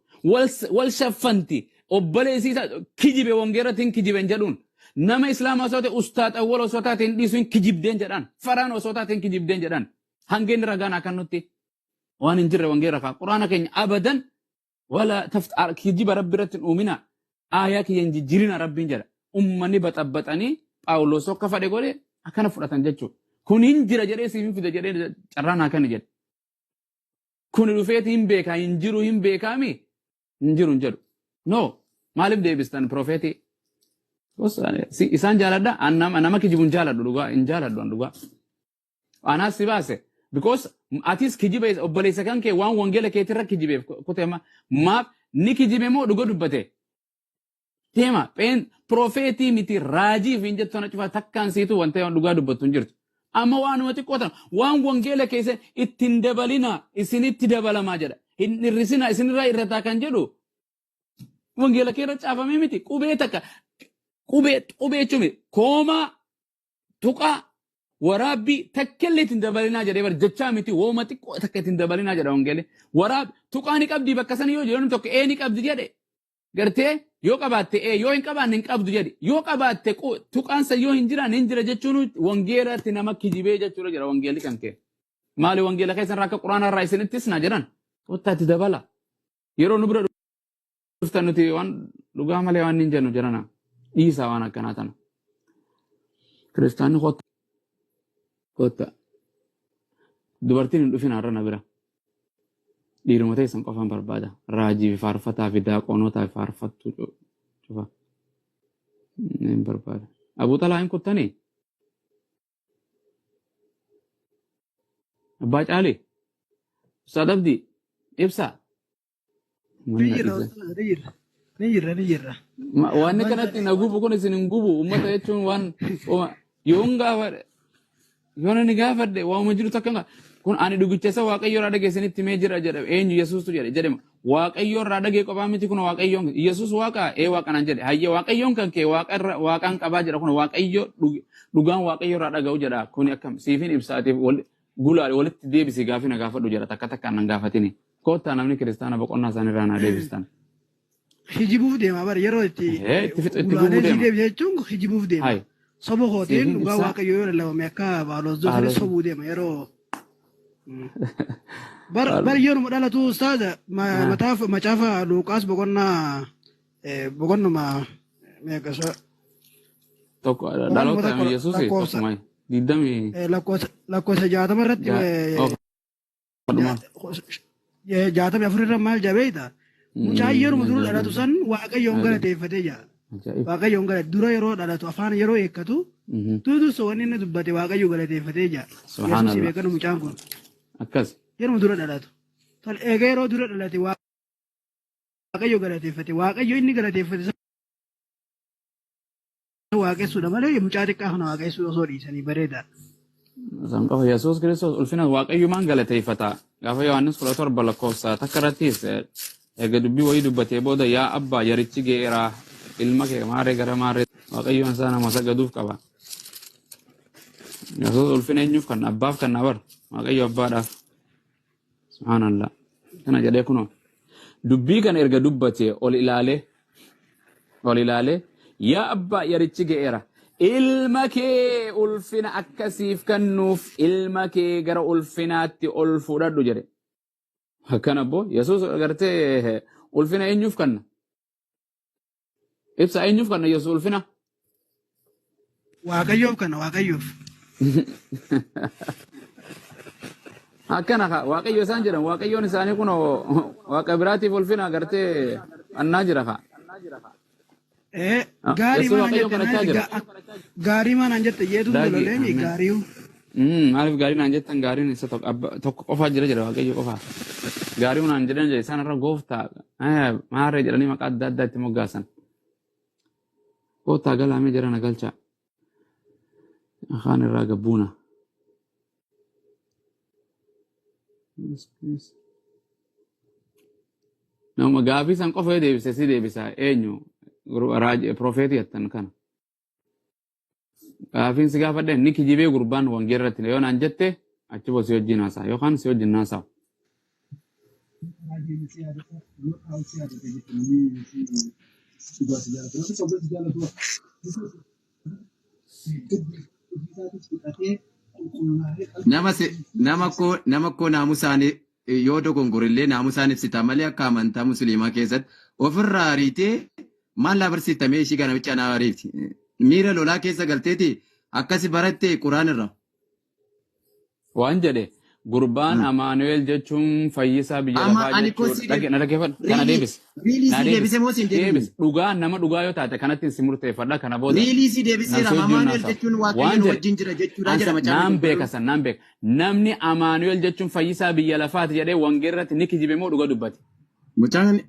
Wal shaffanti obboleessi isaa kijibe wangeerratti hin kijiben jedhuun. Nama islaamaa osoo ta'e ustaad awwal osoo taate hin dhiisu hin kijibdeen jedhan. Faraan osoo taate hin kijibdeen jedhan. Hangeen ragaan akkan nutti waan hin jirre wangeera kaa. Quraana keenya abadan wala kijiba rabbi irratti hin uumina. Aayaa kiyya hin jijjiirina rabbiin jedha. Ummanni baxabbaxanii Phaawulos akka fadhe godhe akkana fudhatan jechuudha. Kun hin jira jedhee siif hin fide jedhee carraan akkana jedhe. Kun dhufeeti hin beekaa hin jiru hin beekaami hin jiru hin jedhu. No maaliif deebistan profeetii? Isaan jaaladha nama kijibu hin jaaladhu dhugaa hin jaaladhu an dhugaa. Anaas si baase because atis kijiba obboleessa kan kee waan wangeela keetirra kijibeef kuteema maaf ni kijibe moo dhuga dubbate? Teema pheen profeetii miti raajiif hin jettu sana cufaa takkaan siitu wanta dhugaa dubbattu hin jirtu. Amma waanuma xiqqoo tana waan wangeela keessa ittiin dabalina isinitti dabalamaa jedha. Hin hir'isina isinirraa irrataa kan jedhu wangeela keerra caafamee miti qubee takka qubee qubee jechuun koomaa tuqaa waraabbii takkallee ittiin dabalinaa jedhee bara jechaa miti wooma xiqqoo takka ittiin dabalinaa jedha wangeelli. Waraab tuqaa ni qabdi bakka sana yoo jedhu tokko ee ni qabdi jedhe gartee yoo qabaatte ee yoo hin qabaanne hin qabdu jedhe yoo qabaatte tuqaansa yoo hin jiraan hin jira jechuun wangeelatti nama kijibee jechuudha jedha wangeelli kan kee. Maali wangeela keessan akka quraana irraa isinittis na jedhan qottaatti dabala. Yeroo nu bira dhuftan nuti waan dhugaa malee waan hin jennu jedhana dhiisaa waan akkanaa tana. Kiristaanni qotta qotta dubartiin hin dhufin har'a na bira. Dhiiruma teessan qofaan barbaada. Raajii fi faarfataa fi daaqonotaa fi faarfattuu cufa. Hin barbaada. Abuu Xalaa hin kuttanii? Abbaa Caalii? Ustaad Abdii? Ibsaa? Ni jirra, ni jirra. Ni jirra, ni jirra. Waan kanatti na gubu kun isin hin gubu. Uummata jechuun waan yoon gaafadhe yoon ani gaafadhe waanuma jiru takka kun ani dhugicha isa Waaqayyo irraa dhageessanitti mee jira jedhe eenyu Yesuustu jedhe jedhema Waaqayyo irraa dhagee qofaa miti kun Waaqayyoon Yesuus waaqa ee waaqa naan jedhe hayyee Waaqayyoon kan kee waaqa irra waaqaan qabaa jedha kun Waaqayyo dhugaan Waaqayyo irraa dhaga'u jedha kun akkam siifin ibsaatiif gulaale walitti deebisi gaafii na gaafadhu jedha takka takkaan nan gaafatini koottaa namni kiristaana boqonnaa isaanii irraa naa deebistan. Hijibuuf deema bara yeroo itti Itti gulaalee gubuu sii deema. deebise jechuun hijibuuf deema. Hai. Soba kootiin Siifin dhugaa ibsaa. Waaqayyo yoo lallabame akka Phaawulos doosanii sobuu deema yeroo. Bar yeruma dhalatu ustaaza macaafa Luuqaas boqonnaa boqonnuma meeqa isa Tokko dhaloota Yesuus tokkuma digdamii lakkoofsa 60 irratti 64 irra maal jabeeyta? Mucaan yeruma dura dhalatu san Waaqayyoon galateeffatee jira. Waaqayyoon galate dura yeroo dhalatu afaan yeroo eekkatu tuutu wanni inni dubbate Waaqayyo galateeffatee jira. Yesuus beekanu mucaan kun. Akkas. Yeruma dura dhalatu. Tol eega yeroo dura dhalate Waaqayyo galateeffate Waaqayyo inni galateeffate san waaqessuudha malee mucaa xiqqaa kana waaqessuu osoo dhiisanii bareedaadha. Isaan qofa Yesuus Kiristoos ulfina Waaqayyumaan galateeffata. Gaafa Yohaannis 17 lakkoofsa takka irrattis eega dubbii wayii dubbatee booda yaa abbaa yarichi geeraa ilma kee maaree gara maaree Waaqayyoon isaa nama sagaduuf qaba. Yesuus ulfina eenyuuf kan abbaaf kan bar Waaqayyo abbaadhaaf. Subhaanallah. Kana jedhee kunoo dubbii kana erga dubbatee ol ilaalee yaa abbaa yarichi ga'eera Ilma kee ulfina akkasiif kennuuf ilma kee gara ulfinaatti ol fudhadhu jedhe. Akkana abbo Yesuus agartee ulfina eenyuuf kenna? Ibsa, eenyuuf kenna Yesuus ulfina? Waaqayyoof kana, Waaqayyoof. Akkana kaa Waaqayyo isaan jedhan, Waaqayyoon isaanii kun Waaqa biraatiif ulfina agartee annaa jira kaa. Gaarii Yesuus maanaan Waaqayyoon jette kadhachaa jira. Gaarii maanaan jette yeetuun Daagi lololeemi ameen. gaariiyu. Maaliif gaarii naan jettan? Gaariin isa tokko, tokko qofaa jira jedha, Waaqayyo qofaa. Gaarii naan jedhan jedhe, isaan irra gooftaa maarree jedhanii maqaa adda addaa itti moggaasan. Gooftaa galaamee jira na galcha. Afaan irraa gabbuuna. Nama gaafii san qofa yoo deebise si deebisa, eenyu profeetii jettan kana. Gaafiin si gaafadhe ni kijibee gurbaan wangeela irratti yoo naan jette, achi boo si wajjin haasa'a yookaan si wajjin haasa'a. Nama koo naamusaan yoo dogongorillee naamusaan ibsita malee akka amantaa musliimaa keessatti ofirraa ariitee maal naa barsiiftamee ishii kana bicha naa ariiti. Miira lolaa keessa galteeti akkasi baratte quraan irra. Waan jedhe gurbaan Amaanu'el jechuun fayyisaa biyya Amma lafaa ani koo jechuudha. si Dhage na dhaggeeffadhu. Kana really deebisi. Really Na si deebisi. deebise moo si hin deebifne? Deebisi. Dhugaa nama dhugaa yoo taate kanatti si murteeffadha. Kana booda Really si nan deebiseera. si wajjin Amaanu'el haasa'a. jechuun Waaqayyo Waan nu jedhe wajjin jira jechuudha ansa jedha macaafni naan beeka qulqulluun. san naan beeka. Namni Amaanu'el jechuun fayyisaa biyya lafaati jedhee wangeela irratti ni kijibe moo dhuga dubbate? Mucaan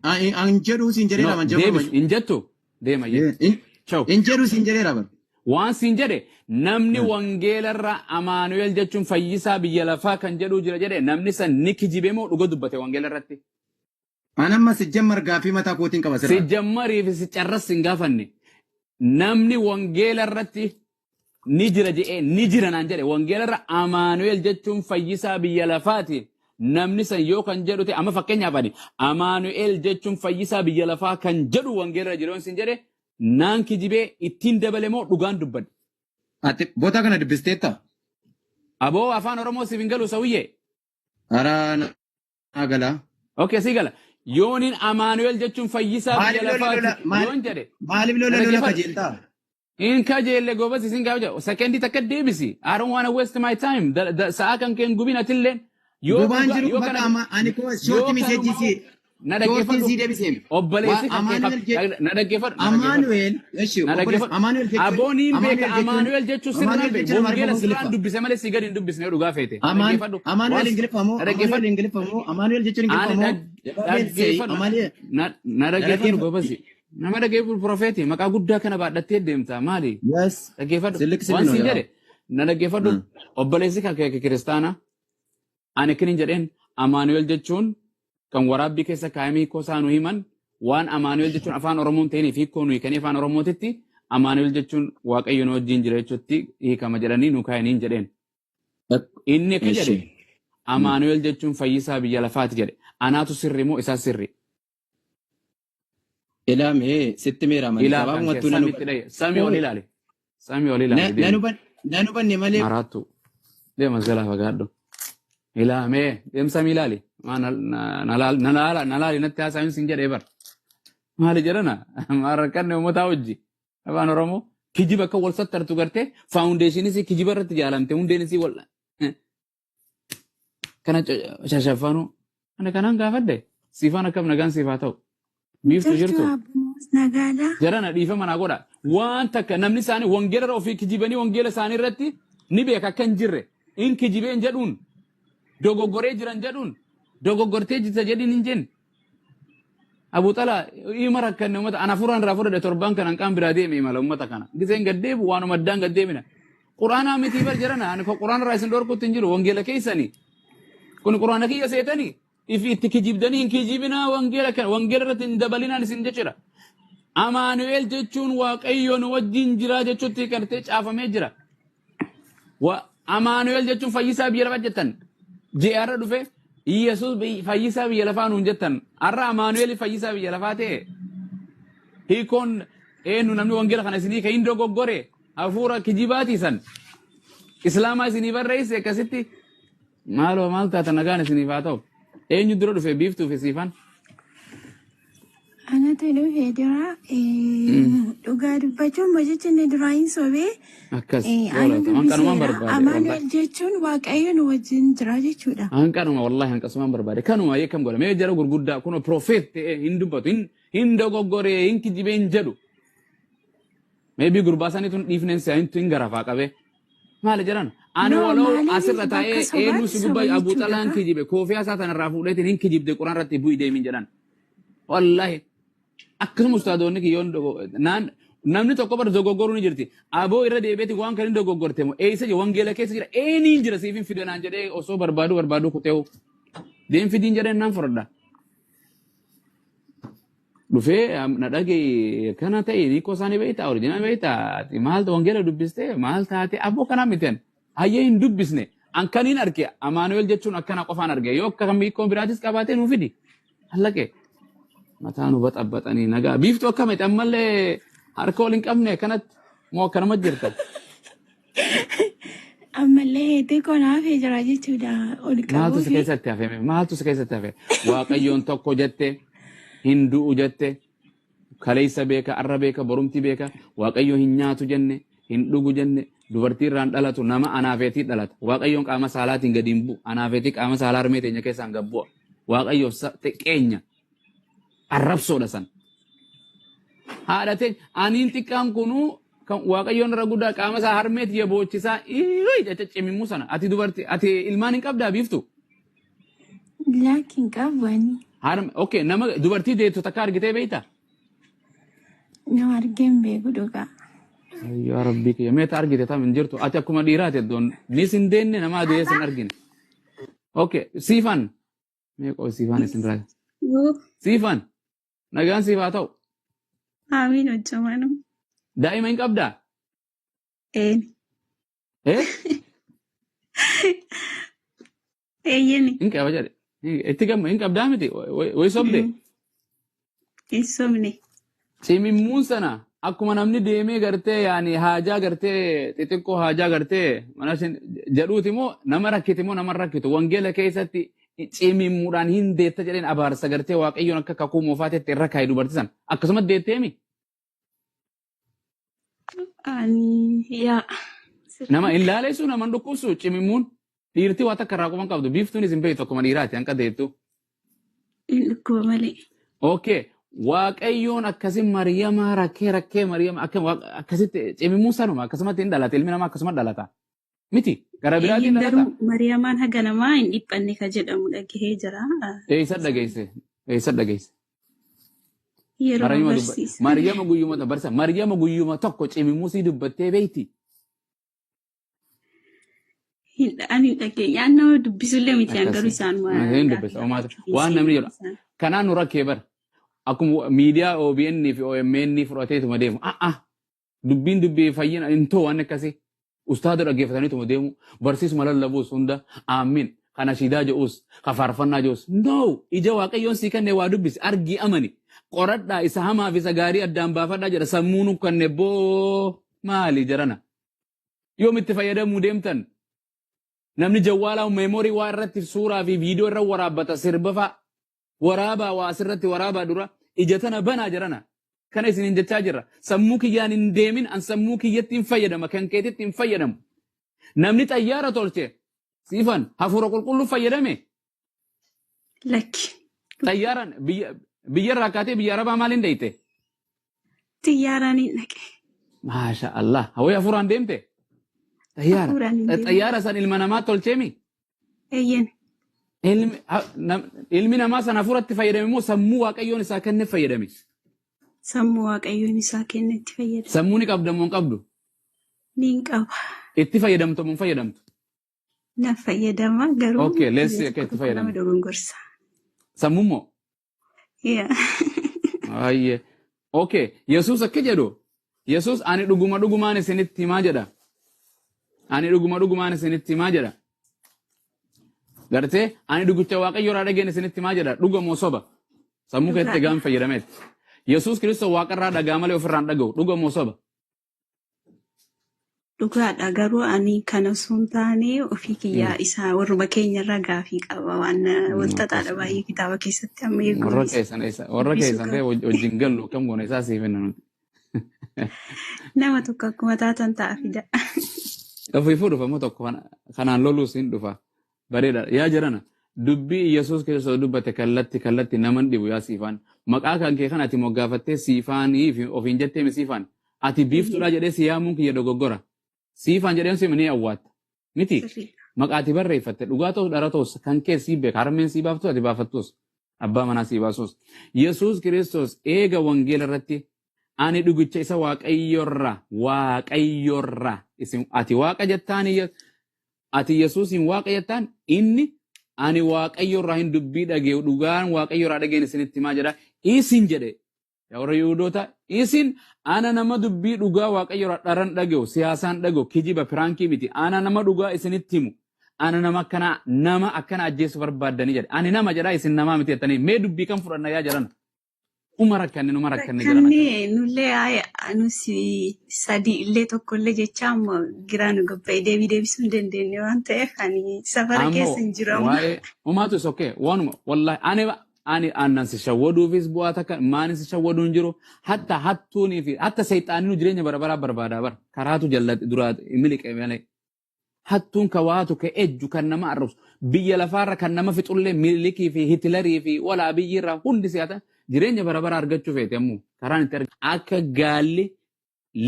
an jedhuu siin jedheera No, man deebisi. jedhu. Hin jettu. Deema jette. Ciao. Hin jedhuu siin jedheera bar. Waan siin jedhe, namni wangeelarra Amaanu'el jechuun fayyisaa biyya lafaa kan jedhuu jira jedhe, namni san ni kijibe moo dhuga dubbate wangeela irratti? An amma sijjammar gaaffii mataa kootiin qaba Si sirraa. jammarii fi si carras hin gaafanne. Namni wangeela irratti ni jira jedhee, ni jira naan jedhe, wangeela irra Amaanu'el jechuun fayyisaa biyya lafaati. Namni san yoo kan jedhu ta'e, amma fakkeenyaaf ani Amaanu'el jechuun fayyisaa biyya lafaa kan jedhu wangeela irra jiru yoon siin jedhe, naan kijibee ittiin dabale moo dhugaan dubbadhe? Ati boota kana dubbisteetta? Aboo, afaan Oromoo siif hin galu sawiyyee. Araa naa galaa. Okay, si gala. Yooniin Amaanu'el jechuun fayyisaa biyya Maaliif lola lola lafaati yoon jedhe. maaliif lola lola Dhaggeeffadhu. kajeeltaa? In kajeelle goobas isin gaafa jedhu sekendii takka deebisi. I don't wanna waste my time. Sa'a kan keen gubin atilleen. Yoo Gubaan dhugaa jiru yoo bakka kana amma ani koo yoo short message kanuma si na shortiin dhaggeeffadhu. si deebiseem. Obboleessi kan kee Amaanu'el na dhaggeeffadhu. Na dhaggeeffadhu. Amaanu'el eshi Na obboleessi dhaggeeffadhu. Amaanu'el jechuun Abooniin beeka Amaanu'el jechuun Amaanu'el jechuun sirraan Amaanu'el beeka. jechuun Wangeela Amaariffa moo sirraan Ingiliffa? dubbise malee si gadi hin dubbisne yoo dhugaa feete. Na Amaan dhaggeeffadhu. Amaanu'el Waan Ingiliffa moo na Amaanu'el dhaggeeffadhu. Ingiliffa moo Amaanu'el jechuun Ingiliffa Ani moo Babel say dhaggeeffadhu. Amaanu'el Na na dhaggeeffadhu dhaggeeffadhu. goobasi. Nama dhaggeeffatu profeetii maqaa guddaa kana baadhattee deemta maali? Yes. Dhaggeeffadhu. Silik Waan silino siin yaa. jedhe na dhaggeeffadhu. Obboleessi kan kee kiristaana, ani akkin hin jedheen, Amaanu'el jechuun kan waraabbii keessa kaayamii hiikoo isaa nu himan, waan Amaanu'el jechuun afaan Oromoon ta'iniif hiikoo nuyi kennee afaan Oromootitti Amaanu'el jechuun Waaqayyo nu wajjin jira jechuutti hiikama jedhanii nu kaayanii hin jedheen. Inni akka jedhe Eshi. Amaanu'el jechuun fayyisaa biyya lafaati jedhe. Anaatu sirri moo isaa sirri? Ilaamee sitti meera malee Ilaa kan kee gabaabumattuu nan samiitti dhaye. Samii ol ilaali. Samii ol ilaali deemi. nan hubanne malee. Maraattu. Deema jalaa fagaadhu. Ilaamee deem, samii ilaali. Maa na laali, natti haasa'in siin jedhee bar. Maali jedhana? Maal rakkanne uummataa hojii? Afaan Oromoo kijiba akka wal sattartu gartee foundationiis kijiba irratti ijaaramte, hundeenis wal kana shashaffanuu. Ani kanaan gaafadhe, siifaan akkam, nagaan siif haa ta'u. Biiftu Jirtu jirtu. abbuus nagaadha. Jarana dhiifama naa godha. Waan takka namni isaanii wangeela irra ofii kijibanii, wangeela isaanii irratti ni beeka akka hin jirre. In kijibeen jedhuun, dogoggoree jiran jedhuun, dogoggortee jirta jedhiin hin jenne. Abu Xalaa ima rakkanne uummata ana furaan irraa fudhadhe, torban kanan qaan biraa deeme imala uummata kana. Giseen gaddeebu waanuma addaan gaddeebina. Quraanaa miti bar jarana, ani ko quraana irraa isin dhorkutti hin jiru, wangeela keessanii. Kun quraana kiyya seetanii ifi itti kijibdanii, hin kijibinaa, wangeela kana wangeela irratti hin dabalinaan isin jechuudha. Amaanu'el jechuun Waaqayyo nu wajjin jira jechuutti gartee caafamee jira. Amaanu'el jechuun fayyisaa biyya lafaa jettan. Ji'aarra dhufe Iyyasuus fayyisaa biyya lafaa nuun jettan. Har'a Amaanu'el fayyisaa biyya lafaa ta'e. Hiikoon eenyu namni wangeela kana isinii kan hin dogoggore. Hafuura kijibaatii san. Islaamaa isinii barreesse akkasitti maaloo maal taata nagaan isiniif haa ta'u. Eenyu dura dhufe biiftuu fi siifan? Anatu dhufee jira. Dhugaa dubbachuun bojichi inni duraa hin sobee. Akkas. Ani Tola. Hanqanumaan dubbiseera. barbaade. Wallahi. Amaanu'el jechuun Waaqayyo nu wajjin jira jechuudha. Hanqanuma wallahi hanqasumaan barbaade. Kanuma eekam godha. Mee jara gurguddaa kun profeet ta'ee hin dubbatu. Hin dogoggoree hin kijibee hin jedhu. Maybe gurbaa sanii tun dhiifneen si'a hin garafaa qabee. Maali jedhan? Ani No, waloo maaliif asirra bakka taa'ee eenyu sobaatti si soba gubbaa Abuu jechuudha Xalaan ka? kijibe koofiyaa isaa tanarraa fuudheetiin hin kijibde quraan irratti bu'i deemin jedhan. Wallahi akkasuma ustaadoonni kiyyoon naan namni tokko bar dogoggoruu ni jirti. Aboo irra deebi'eeti waan kan hin dogoggorte moo eessa jira wangeela keessa jira eeniin jira siif hin fidanaan jedhee osoo barbaadu barbaadu kuteewu. Deem fidiin jedheen naan fudhadha. Dhufee na dhagaye kana ta'e hiikoo isaanii beektaa oriijinal beektaa ati maal wangeela dubbistee maal taate aboo kanaa miten hayyee hin dubbisne an kaniin arge Amaanu'el jechuun akkana qofaan arge yoo akka kan hiikoo biraatis qabaatee nuu fidi hallaqe mataa nu baxabbaxanii nagaa biiftuu akkamiti ammallee harka ol hin qabne akkanatti moo akkanuma jirta. Ammallee hedduu konaafee jira jechuudha. Ol Maaltu qabuu si fi keessatti hafe? Maaltu si keessatti hafe? Waaqayyoon tokko jette hin du'u jette kaleessa beeka arra beeka borumti beeka waaqayyo hin nyaatu jenne hin dhugu jenne dubartii irraan dhalatu nama anaafeetii dhalata waaqayyoon qaama saalaatiin gadi hin bu'u anaafeetii qaama saalaa harmee teenya keessaan gad bu'a waaqayyoof xiqqeenya arrabsoodha san haadha teenya aniin xiqqaan kunuu kan waaqayyoon irra guddaa qaama isaa harmee tiyya boochisaa iyyuu jecha cimimuu sana ati dubartii ati ilmaan hin qabdaa biiftu. Laakiin qabani. Harme okay nama dubartii deettu takka argitee beektaa? Nama argeen beeku dhugaa. Yaa Rabbii kiyya meeta argite tam hin jirtu ati akkuma dhiiraati iddoon nis hin deenne nama adees hin argine. Okay siifan mee qoo siifan isin raga siifan nagaan siif haa ta'u Amiin hojjamaanu. daa'ima hin qabdaa? Een. Eh Eeyyeni. hin qaba jedhe itti gamma hin qabdaa miti wayi sobde Hin sobne. cimimmuun sana akkuma namni deemee gartee yaani haajaa gartee xixiqqoo haajaa gartee mana isin jedhuuti moo nama rakkiti moo nama rakkitu wangeela keessatti cimimmuudhaan hin deetta jedheen abaarsa gartee waaqayyoon akka kakuu moofaatetti irra kaa'e dubartii sana akkasuma deetteemi Ani yaa. nama hin laaleessu nama hin dhukkubsu cimimmuun dhiirtii waa takka irraa quban qabdu biiftuunis hin beektu akkuma dhiiraati hanqa deettu. Hin dhukkuba malee. Okay. Waaqayyoon akkasi Mariyamaa rakkee rakkee Mariyama akkasitti cimimmuun sanuma akkasumatti hin dhalate ilmi namaa akkasuma dhalata. Miti gara biraatiin Eeyyin dhalata. garuu Mariyamaan haga namaa hin dhiphanne ka jedhamu dhagahee jira. Eessa dhageesse? Eessa dhageesse? Yeroo Mariyama dubba barsiisa. Mariyama guyyuma barsa Mariyama guyyuma tokko cimimmuu sii dubbattee beekti. Ani hin dhageenye. An nama dubbisullee miti an garuu Akkasi. isaan Hin gaaffii dubbisa. Uumaata. gaafachuuf hin Waan namni seenne jedhu. isaan. Kanaan nu rakkee bara. Akkuma miidiyaa OBN fi OMN fudhateetuma deemu. Ah ah. Dubbiin dubbii fayyina hin ta'u waan akkasii. Ustaada dhaggeeffataniituma deemu. Barsiisuma lallabuus hunda. Aamin. Kana shiidaa jedhus. Ka faarfannaa jedhus. No! Ija waaqayyoon sii kenne waa dubbisi. Argii amani. Qoradhaa isa hamaa fi isa gaarii addaan baafadhaa jedha. Sammuu nu kanne boo maali jarana. Yoom itti fayyadamuu deemtan? Namni jawwaalaa meemoorii waa irratti suuraa fi viidiyoo irra waraabbata sirba fa'a. Waraabaa waa asirratti waraabaa dura ija tana banaa jarana. Kana isiniin jechaa jirra. Sammuu kiyyaan hin deemin an sammuu kiyyatti hin fayyadama kan keetitti hin fayyadamu. Namni xayyaara tolche siifan hafuura qulqulluu fayyadame Lakki. xayyaaraan biyya biyyarraa kaatee biyya arabaa maaliin deeyte? Xiyyaaraan hin dhaqe. Maasha Allah. Hawwii hafuuraan deemte? Xayyaara. Hafuuraan hin deemne. Xayyaara san ilma namaa tolcheemi? Eeyyen. Ilmi namaa san hafuuratti fayyadame immoo sammuu waaqayyoon isaa kenne fayyadame. Sammuu waaqayyoon isaa kennetti fayyadame. Sammuu ni qabda moo hin qabdu? Niin qaba. Itti fayyadamtu moo hin fayyadamtu? Na fayyadama garuu Okay, let's yeroo see akka tokko itti tokko nama fayyadamtu. dogongorsa. Sammuu moo? Yaa. Ayyee. Okay, Yesuus akka jedhu Yesuus ani dhuguma dhugumaan isinitti himaa jedha. Ani dhuguma dhugumaan isinitti himaa jedha. Gartee ani dhugicha waaqayyo irraa dhageen isinitti himaa jedha. Dhuga moo soba? Sammuu keessatti Dhugaadha. gaafa fayyadameeti. Yesuus Kiristoos waaqarraa dhagaa malee ofirraa hin dhaga'u. Dhuga moo soba? Dhugaadha garuu ani kana osoo hin taane ofii kiyyaa isaa warruma keenyarraa gaafii qaba waan walxaxaadha baay'ee kitaaba keessatti amma Warra eeguunis keessan eessa warra dubbisuu keessan qaba. ta'e wajjin gallu akkam goone isaa siif hinna nuti. Nama tokko akkuma taatan ta'a fida. Ofiifuu dhufa immoo tokko kanaan loluus hin dhufa. Bareeda. Yaa jirana dubbii Yesuus Kiristoos dubbate kallatti kallatti naman dhibu yaa siifaan. Maqaa kan kee kan ati moggaafattee siifaanii fi ofiin jettee mi siifaan. Ati biiftuudha jedhee si yaamuun kiyya dogoggora. Siifaan jedheen si ni awwaatta. Miti Sirriidha. maqaa ati barreeffatte dhugaa ta'us dhara ta'us kan kee sii beeka harmeen sii baaftu ati baafattus abbaa manaa sii baasus. Yesuus Kiristoos eega wangeela irratti ani dhugicha isa waaqayyorra waaqayyorra isin ati waaqa jettaan ati Yesuusin waaqa jettaan inni ani waaqayyorraa hin dubbii dhageeyu dhugaan waaqayyorraa dhageen isinitti himaa jedha isin jedhe yaa warra Yihuudoota isin ana nama dubbii dhugaa waaqayyorraa dharan dhageeyu siyaasaan dhageeyu kijiba piraankii miti ana nama dhugaa isinitti himu ana nama akkana ajjeesu barbaaddanii jedhe ani nama jedha isin namaa miti jettanii mee dubbii kan fudhanna yaa jedhan uma rakkanne numa rakkanne jedhan akkana. Rakkanne nullee nus sadii illee tokkollee jecha amma giraa nu gabba'ee deebii deebisuu hin dandeenye waan ta'eef ani safara Ammoo keessa hin jiru amma. waa'ee umaatu is okay waanuma wallahi ani aannan si shawwaduufis bu'aa takka maanin si shawwaduu hin jiru hatta hattuunii fi hatta seexaaninu jireenya bara baraa barbaadaa bara karaatu jallate duraa miliqe malee hattuun ka waatu ka ejju kan nama arrabsu biyya lafaarra kan nama fixullee milikii fi hitlarii fi walaa biyyirraa hundi si'ata jireenya bara baraa argachuu feete ammoo karaan itti arga akka gaalli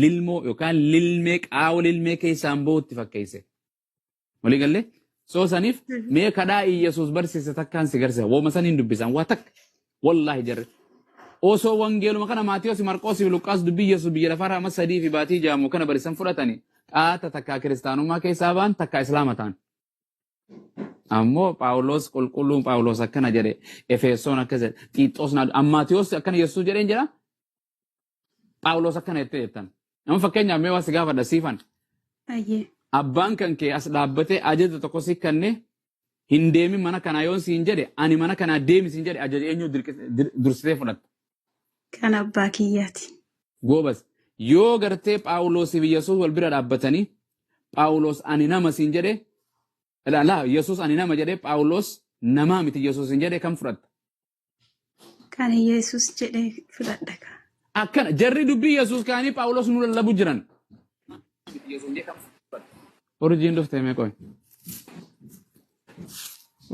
lilmoo yookaan lilmee qaawa lilmee keessaan bahutti fakkeesse. Walii gallee soo saniif mee kadhaa Iyyasuus barsiise takkaan si garsiisa. Wooma saniin dubbisan waa takka. Wallaahi jarre. Osoo wangeeluma kana Maatiyoosi, Marqoosii fi Luqqaas dubbii Iyyasuus biyya lafaarraa amma 3 fi baatii jaamu kana barisan fudhatanii qaata takkaa kiristaanummaa keessaa ba'an takkaa islaama ta'an. Ammoo Phaawulos qulqulluun Phaawulos akkana jedhe Efesoon akkas jedhe Xiixoos naa Maatiyoos akkana Yesuus jedheen jedha Phaawulos akkana jettee jettan. Nama fakkeenyaaf mee waa si gaafadha siifan. Baay'ee. Abbaan kan kee as dhaabbatee ajaja tokko si kenne hin deemin mana kanaa yoon siin jedhe ani mana kanaa deemi siin jedhe ajaja eenyu dursitee fudhatta. Kan abbaa kiyyaati. Goobas yoo gartee Phaawulosii fi Yesuus wal bira dhaabbatanii Phaawulos ani nama siin jedhe laa Yesuus ani nama jedhe Phaawulos namaa miti Yesuus siin jedhe kan fudhatta. Kan Yesuus jedhee fudhadha. Akkana jarri dubbii Yesuus kaanii Phaawulos nu lallabu jiran. Urjiin dhufte mee qoy.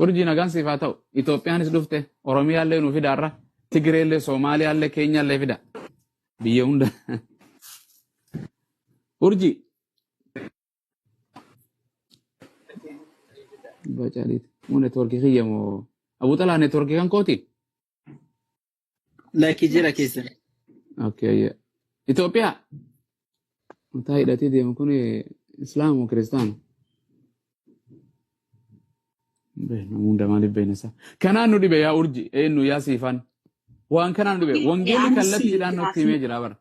Urjii nagaan siif haa ta'u. Itoophiyaanis dhufte, Oromiyaallee nu fida har'a, Tigireellee, Soomaaliyaallee, Keenyaallee fida. Biyya hunda. Urjii. Bacaaliiti. Moo neetwoorkii kiyya moo? Abuu Xalaa neetwoorkii kan kooti? Lakkii jira keessa. Okay. Itoophiyaa. Mataa hidhatee deemu kun Islaama moo Kiristaana? Beekna hunda maaliif beekna isaa? Kanaan nu dhibe yaa urji eenyu yaa siifaan. Waan kanaan nu dhibe wangeelli Anis kallattiidhaan nutti gaafii himee jira bara.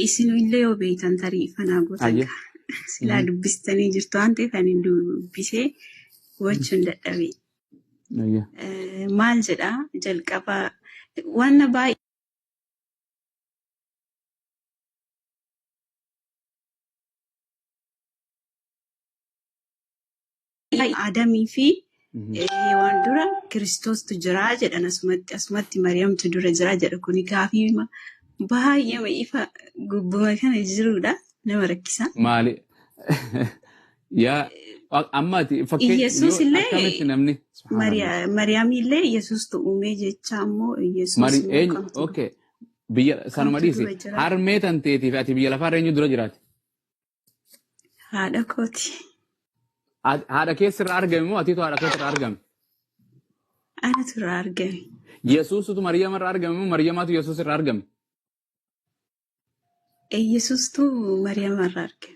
isin illee yoo beektan tarii fanaa gootan Ayyee. kaa silaa dubbistanii jirtu waan ta'eef ani dubbisee hubachuu hin dadhabe. Ayyee. Maal jedhaa jalqaba waan baay'ee Adamii fi waan dura Kiristoostu jira jedhan asumatti Mariyamtu dura jira jedha kuni gaafii baay'ee ifa gubbuma kana jirudha nama rakkisa. Maali? Yaa amma ati fakkeen Iyyasuus yoo illee akkamitti namni subhaanallah. Mariyaam illee Iyyasuustu uume jecha ammoo Iyyasuus Mari immoo eenyu kamtu okay biyya sanuma kamtu dhiisi dura jira harmee tanteetii fi ati biyya lafaarra eenyu dura jiraate? Haadha kooti. Haadha keessirraa argame moo atiitu haadha keessirraa argame? Anatu irraa argame. Yesuusutu Mariyama irraa argame moo Mariyamaatu Yesuus irraa argame? Iyyasuustu Mariyaam irraa argame.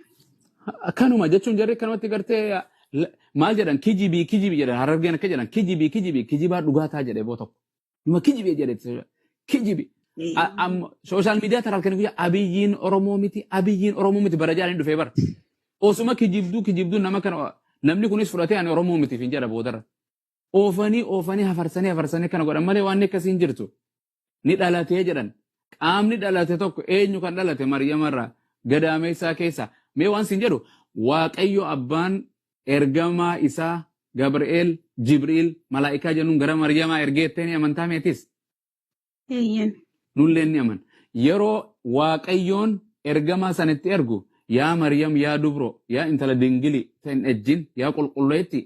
Akkanuma jechuun jarri akkanumatti gartee maal jedhan kijibii kijibii jedhan harargeen akka jedhan kijibii kijibii kijibaa dhugaataa jedhe boo tokko. Numa kijibii jedhe kijibii. Amma sooshaal miidiyaa taraa kan guyyaa abiyyiin Oromoo miti abiyyiin Oromoo miti bara jaaliin dhufee bara. Osuma kijibduu kijibduu nama kana namni kunis fudhatee ani Oromoo miti hin jedha boodarra. Oofanii oofanii hafarsanii hafarsanii kana godhan malee waan akkasii hin jirtu. Ni dhalatee jedhan. Qaamni dhalate tokko eenyu kan dhalate Mariyama irraa gadaameessaa keessa. Mee waan siin jedhu Waaqayyo abbaan ergamaa isaa Gabri'eel, Jibriil, malaa'ikaa jennuun gara Maryamaa ergee jettee ni amantaa meetis? Eeyyan. Nullee ni aman. Yeroo Waaqayyoon ergamaa sanitti ergu, yaa Maryam, yaa dubro, yaa intala dingili ta'in ejjin, yaa qulqulleetti,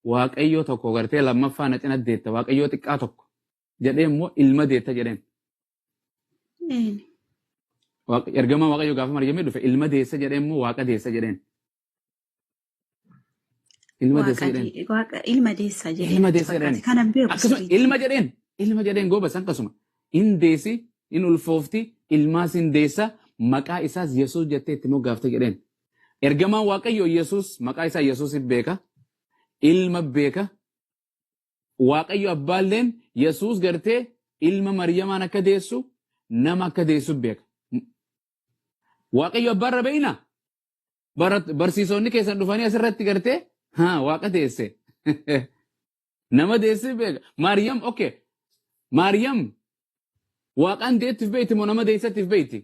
Waaqayyoo tokko gartee lammaffaa na cina deetta, Waaqayyoo xiqqaa tokko jedhee immoo ilma deetta jedheen. Een. Ergamaa Waaqayyoo gaafa Maryamii dhufe ilma deessa jedhee immoo Waaqa deessa jedheen. Ilma deessa Waaqa jedheen. Waaqa ilma deessaa jedhee Ilma natti deessa jedheen. fakkaate. Kanan beeku Akkasuma sirriitti. ilma jedheen goobas akkasuma. In deessi, in ulfoofti, ilmaas in deessa, maqaa isaas Yesuus jettee itti moggaafte jedheen. Ergamaan Waaqayyoo Yesuus maqaa isaa Yesuus beeka. Ilma beeka. Waaqayyo abbaalleen Yesuus gartee ilma Maryamaan akka deessu, nama akka deessu beeka. Waaqayyo abbaarra beeyna. Barsiisonni keessan dhufanii asirratti gartee haa Waaqa deesse. Nama deesse beeka. Maryam, okay. Maryam Waaqaan deettiif beekti moo nama deessattiif beekti?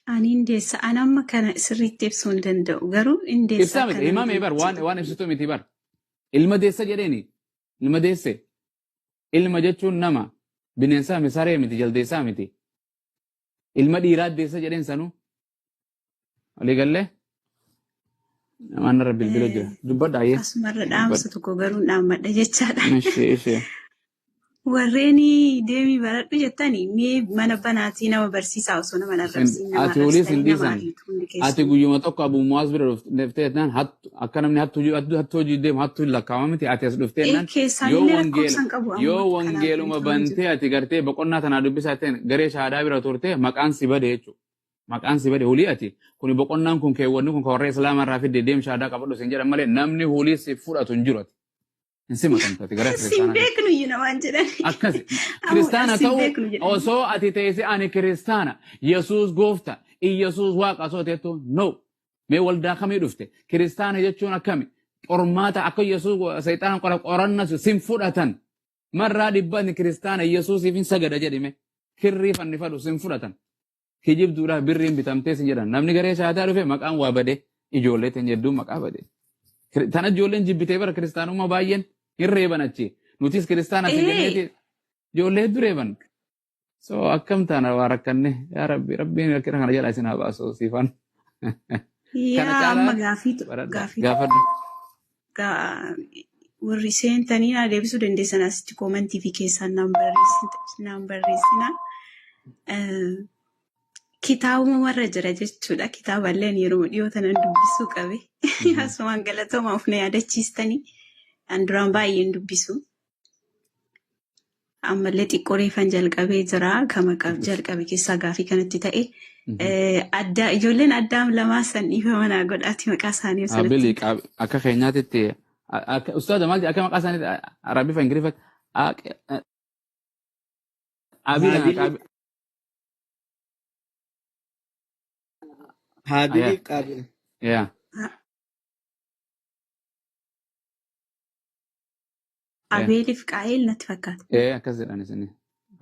Ani hin deessa. Ani amma kana sirriitti ibsuu hin danda'u. Garuu hin deessa Ibsaa akka miti. nama Himame bar waan deessu. waan ibsitu miti bar. Ilma deessa jedheeni. Ilma deesse. Ilma jechuun nama. Bineensaa miti, saree miti, jaldeessaa miti. Ilma dhiiraa deessa jedheen sanuu. Walii gallee? Namaan irra bilbila jira. Dubbadha ayyee. Asumarra dhaamsa Dubbadha. tokko garuu hin dhaammadha jechaadha. Ishee ishee. Warreen deemii baradhu jettanii mee mana banaatii nama barsiisaa osoo nama hin arrabsiin nama Ati olii sin arrabsitanii nama dhiisan. ariitu hundi Ati keessanuu. guyyuma tokko Abu Muwaaz bira dhuftee jennaan hattu akka namni hattu hattu hojii deemu hattu hin lakkaa'ama miti ati as dhuftee Ee jennaan yoo keessaanillee wangeela lakkoofsan qabu amma yoo kanaaf wangeeluma wanti waan jiru. bantee ati gartee boqonnaa tanaa dubbisaa ta'een garee shaadaa bira turte maqaan si bade jechuudha. Maqaan si bade hulii ati kuni boqonnaan kun keewwanni kun kan warra islaamaa irraa fidde deem shaadaa qabadhu sin jedhan malee namni hulii si fudhatu hin jiru ati. Hin simatamtu ati garee Sin kiristaanaa keessa. beeknu iyyuu namaan jedhan. Akkas Amuudhaaf kiristaana sin ta'uu beeknu jedhanii. osoo ati teesse ani kiristaana, Yesuus goofta, Iyesuus Waaqa osoo teettu, no, mee waldaa kamii dhufte, kiristaana jechuun akkami, qormaata akka Yesuus seexaana qora qoranna sin fudhatan. Marraa dhibba ani kiristaana, Yesuusiif hin sagada jedhime kirrii fannifadhu sin fudhatan. Kijibduudhaaf birriin bitamtee sin jedhan. Namni garee shaataa dhufe maqaan waa bade, ijoollee ten jedhuun maqaa bade. Tana ijoolleen jibbitee bara kiristaanummaa baay'een hin reeban achi. Nutis kiristaana sin Ee jenneeti ijoollee hedduu reeban. So akkam taana, waa rakkanne, yaa Rabbi, Rabbiin rakkina kana jedha isin haa baasu siifan. Kana yaa amma caalaa gaafiitu baradha gaafiitu gaafadhu. Warri seentanii naa deebisuu dandeessan asitti koomantii fi keessaan naan barreessina. Kitaabuma warra jira jechuudha. Kitaaballeen yeroo dhiyoo tanan dubbisuu qabe. Asumaan galatoomaa, of na yaadachiistanii. An duraan baay'een dubbisu. Ammallee xiqqoo reefan jalqabee jira. Kama jalqabe keessaa gaafii kanatti ta'e. Addaa ijoolleen addaam lamaa san dhiifama naa godhaati maqaa isaanii osoo natti Abili akka keenyaatitti akka ustaada maal akka maqaa isaanii Arabifa Ingiliffa Abila. Haabilii Haabiliif Qaabil. Yaa. Abeeliif Qaa'eel natti fakkaata. Ee, akkas jedhan isin.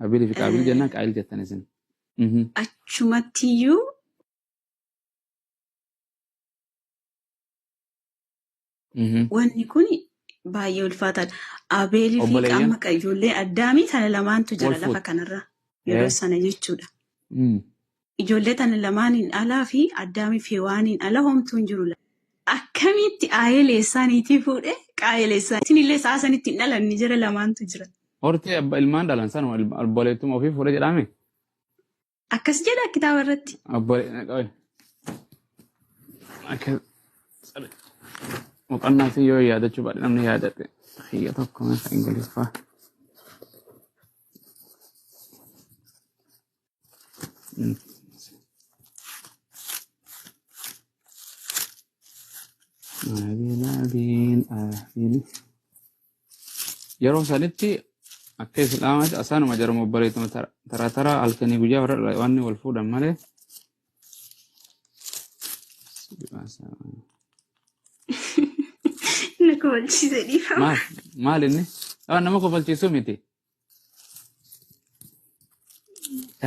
Abilii fi Qaabil jennaan Qaa'il jettan isin. Achumattiyyuu wanni kun baay'ee ulfaataadha. Abeelii fi Obboleeyyan qaama ijoollee addaamii tana lamaantu wal jira lafa fuute. kanarra yeroo sana jechuudha. Ijoollee tana lamaaniin alaa fi addaamii fi Hewaaniin ala homtuu hin jiru. Akkamitti Aayel eessaaniitii fuudhee Qaayel eessaan isinillee sa'a sanitti hin dhalanne jira lamaantu jira. Hortee abba ilmaan dhalan sanuma obboleettuma ofii fuudhee jedhame. Akkas jedha kitaaba irratti. Akka boqonnaa si yoo yaadachuu baadhe namni yaadate xiyya tokko masa Ingiliffaa. Abiin abiin abiin. Yeroo sanitti akka islaamaatti asaanuma jaruma obboleettuma tara tara halkanii guyyaa warra waan wal fuudhan malee. Na kofalchiise, dhiifama. Maal maal inni? Waan nama kofalchiisu miti.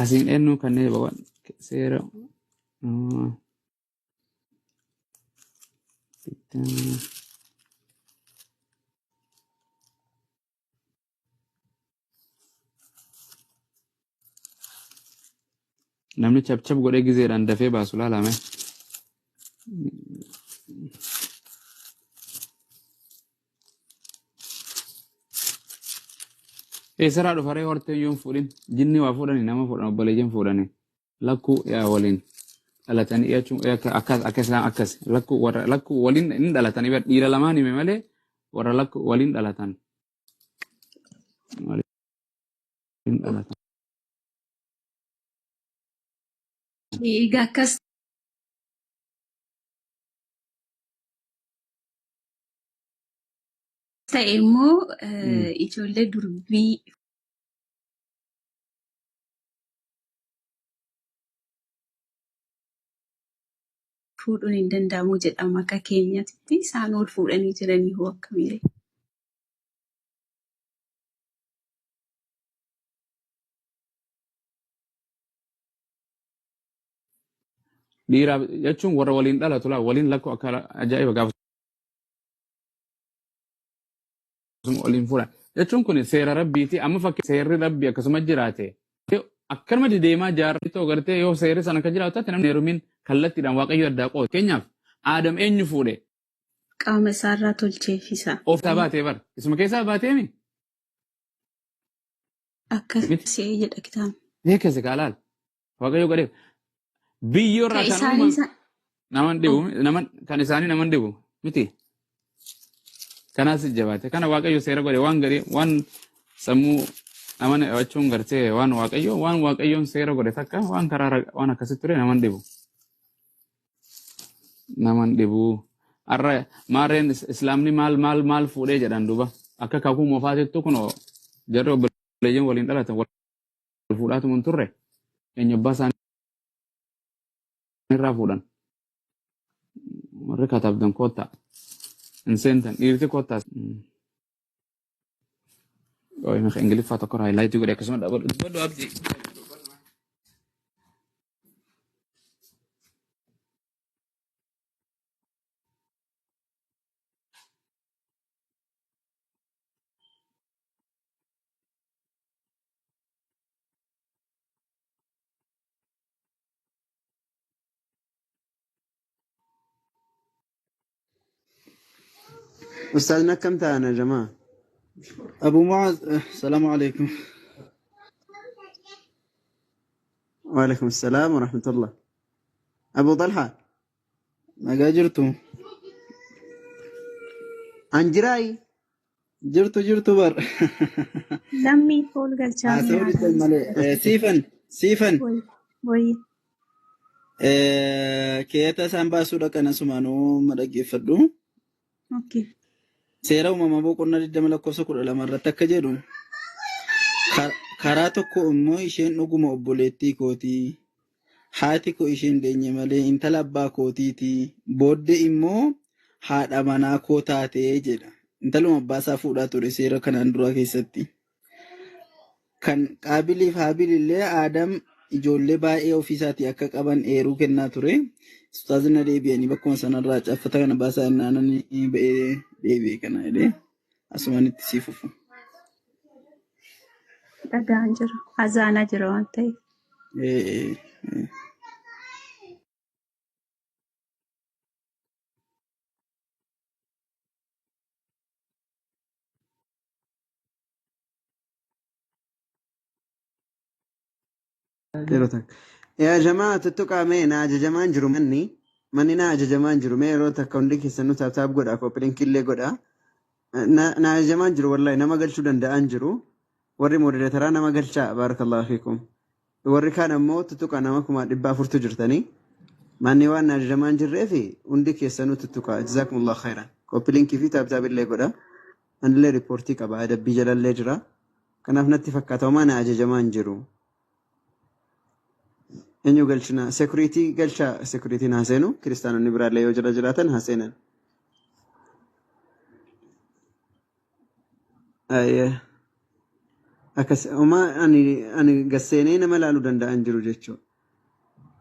Asiin eenyu kanneen seera. Namni cabcab godhee gizeedhaan dafee baasu laalame. Eessarraa dhufaree hortee yoon fuudhin jinni waa fuudhani nama fuudhan obboleeyyan fuudhani lakkuu yaa waliin dhalatanii jechuun akkas akkas akkas lakkuu warra lakkuu waliin hin dhalatanii bar dhiira lamaan hime malee warra lakkuu waliin dhalatan waliin dhalatan. Egaa akkas ta'e immoo ijoollee durbii fuudhuun hin danda'amu jedhama akka keenyatti isaan ol fuudhanii jiranii hoo akkamiire? Dhiira jechuun warra waliin dhalatu laa waliin lakkuu akka ajaa'iba gaafa waliin fuudhan jechuun kun seera rabbiiti amma fakkii seerri rabbii akkasuma jiraate akkanuma dedeemaa jaarri ta'u gartee yoo seerri sana akka jiraatu taate namni heerumiin kallattiidhaan waaqayyo addaa qooda. Fakkeenyaaf Aadam eenyu fuudhe? Qaama isaarraa tolcheefisa. Of isaa baatee bara. Isuma keessaa baatee mi? Akkas Miti. jedha kitaabni. Beekase kaalaal. Waaqayyo godheef. Biyyoo Ka irraa kan isaanii uumame isa naman dhibu naman kan isaanii naman dhibu miti. Kanaas jabaate. Kana waaqayyo seera godhe waan garii waan sammuu naman jechuun gartee waan waaqayyo waan waaqayyoon seera godhe takka waan karaa waan akkasitti ture naman dhibu. Naman dhibu. Har'a maarreen islaamni maal maal maal fuudhee jedhan duuba akka kakuu moofaatittu kun jarri obboleeyyan waliin dhalatan wal fuudhaatuma hin turre eenyu abbaa isaanii irraa fuudhan warri katabdan koottaa hin seentan dhiirti koottaa. Ingiliffaa tokko haayilaayitii godhe akkasuma dhaabadhu. Dubbadhu abdii. Ustaazni akkam ta'an jamaa? أبو معاذ السلام عليكم. وعليكم السلام ورحمة الله. أبو طلحة. Nagaa jirtu? Anjirai. Jirtu jirtu bar. Lammii fool galchaa Haasawuu dhiisan malee. Siifan siifan. Wayi. Keeyata isaan baasuudha kana sumaanuu madhaggeeffadhu. Okay. Seera uumamaa boqonnaa 20 lakkoofsa 12 irratti akka jedhu karaa tokko immoo isheen dhuguma obboleettii kootii. Haati koo isheen deenye malee intala abbaa kootiiti. Booddee immoo haadha manaa koo taatee jedha. Intaluma abbaa isaa fuudhaa ture seera kanaan duraa keessatti. Kan Qaabiliif Haabil illee Aadam ijoollee baay'ee ofiisaatii akka qaban eeruu kennaa ture. Ustaazni na deebi'anii bakkuma sanarraa caaffata kana baasaa innaan ba'ee deebi'e kana jedhee asumaan itti sii fufu. Dhagaan jira. Azaanaa jira waan ta'eef. Yeroo takka. Yaa jamaa tuttuqaa mee na ajajamaan jiru manni. Manni na ajajamaan jiru mee yeroo takka hundi keessanuu tap tap godha copy link illee godha. Na ajajamaan jiru wallahi nama galchuu danda'an jiru. Warri moderatoraa nama galchaa barakallahu fiikum. Warri kaan ammoo tuttuqaa nama 400,000 jirtanii. Manni waan na ajajamaan jirreefi hundi keessanuu tuttuqaa. Jazakumullahu khairan. Copy linkii fi tap tap illee godha. Anillee riippoortii qaba adabbii jalallee jira. Kanaaf natti fakkaata homaa na ajajamaan jiru. Eenyu galchina? Security galchaa. Security'n haa seenu. Kiristaanonni biraallee yoo jala jiraatan haa seenan. Akkas homaa ani gasseenee nama ilaaluu danda'an jiru jechuudha.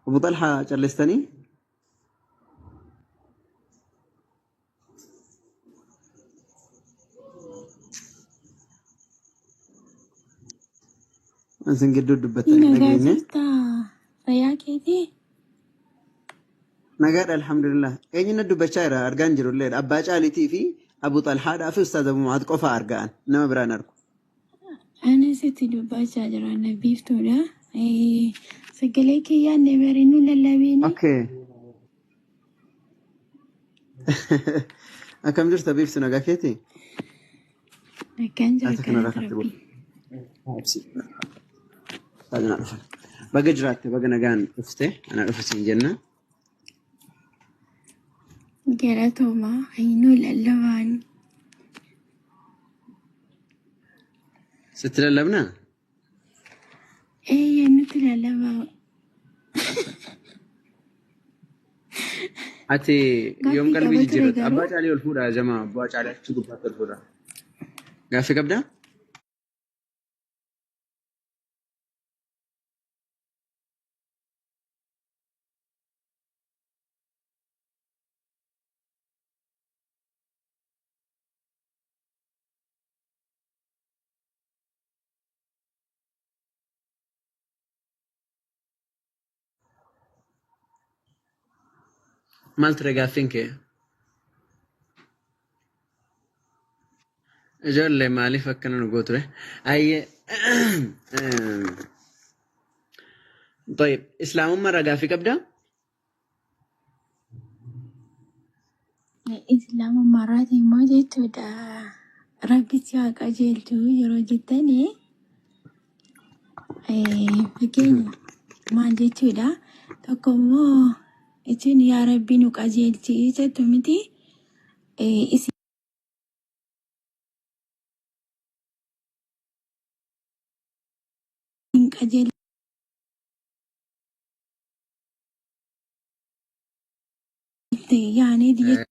Obbo Xalhaa callistanii? Waan isin gidduu dubbattan hin Nagaa dhageenye. jirtaa? Fayyaa keetii? Nagaadha alhamdulillah. Eenyuun dubbachaa jira argaa hin jiru illee. Abbaa Caaliitii fi Abu Xalhaadhaa fi Ustaaz Abu Mucaad qofa argaan nama biraan argu. Ani sitti dubbachaa jira na biiftuudha. Sagalee kiyyaan na barinuu lallabiini. Okay. Akkam jirta biiftu nagaa keetii? Nagaan jira Ati kanarraa galata katti rabbii. godhu. Taajina dhufa. Baga jiraatte baga nagaan dhufte ana dhufu siin jenna. Galatoomaa hainuu lallabaan. Sitti lallabnaa? Eeyyee nutti lallabaa. Ati yoom Gaaffii qalbii qaba ture jijjiirratte? garuu. Abbaa Caalii ol fuudhaa jamaa abbaa Caalii achi gubbaatti ol fuudhaa. Gaaffii qabdaa? Maal ture gaaffiin kee? Ijoollee maaliif akkana nu gooture? Ayyee. طيب islaamummaa irraa gaaffii qabdaa? Islaama maraati immoo jechuudha. Rabbi si haa qajeelchu yeroo jettanii fakkeenya maal jechuudha. Tokko immoo jechuun yaa Rabbi nu qajeelchi jettu miti isin qajeelte yaani jechuun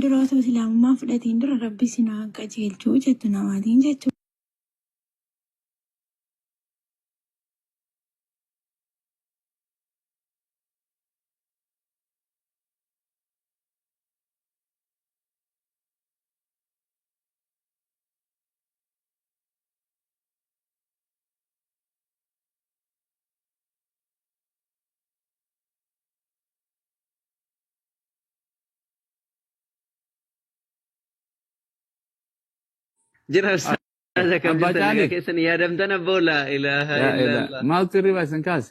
dura osoo islaamummaa fudhatiin dura Rabbi si haa qajeelchu jettu namaatiin jechuudha. Jira ustaaza kam Abbaa jirtan nagaa Caalii. keessan yaadamtan abboo laa ilaaha Yaa illa ilaa Allah. maaltu hirriba isin kaase?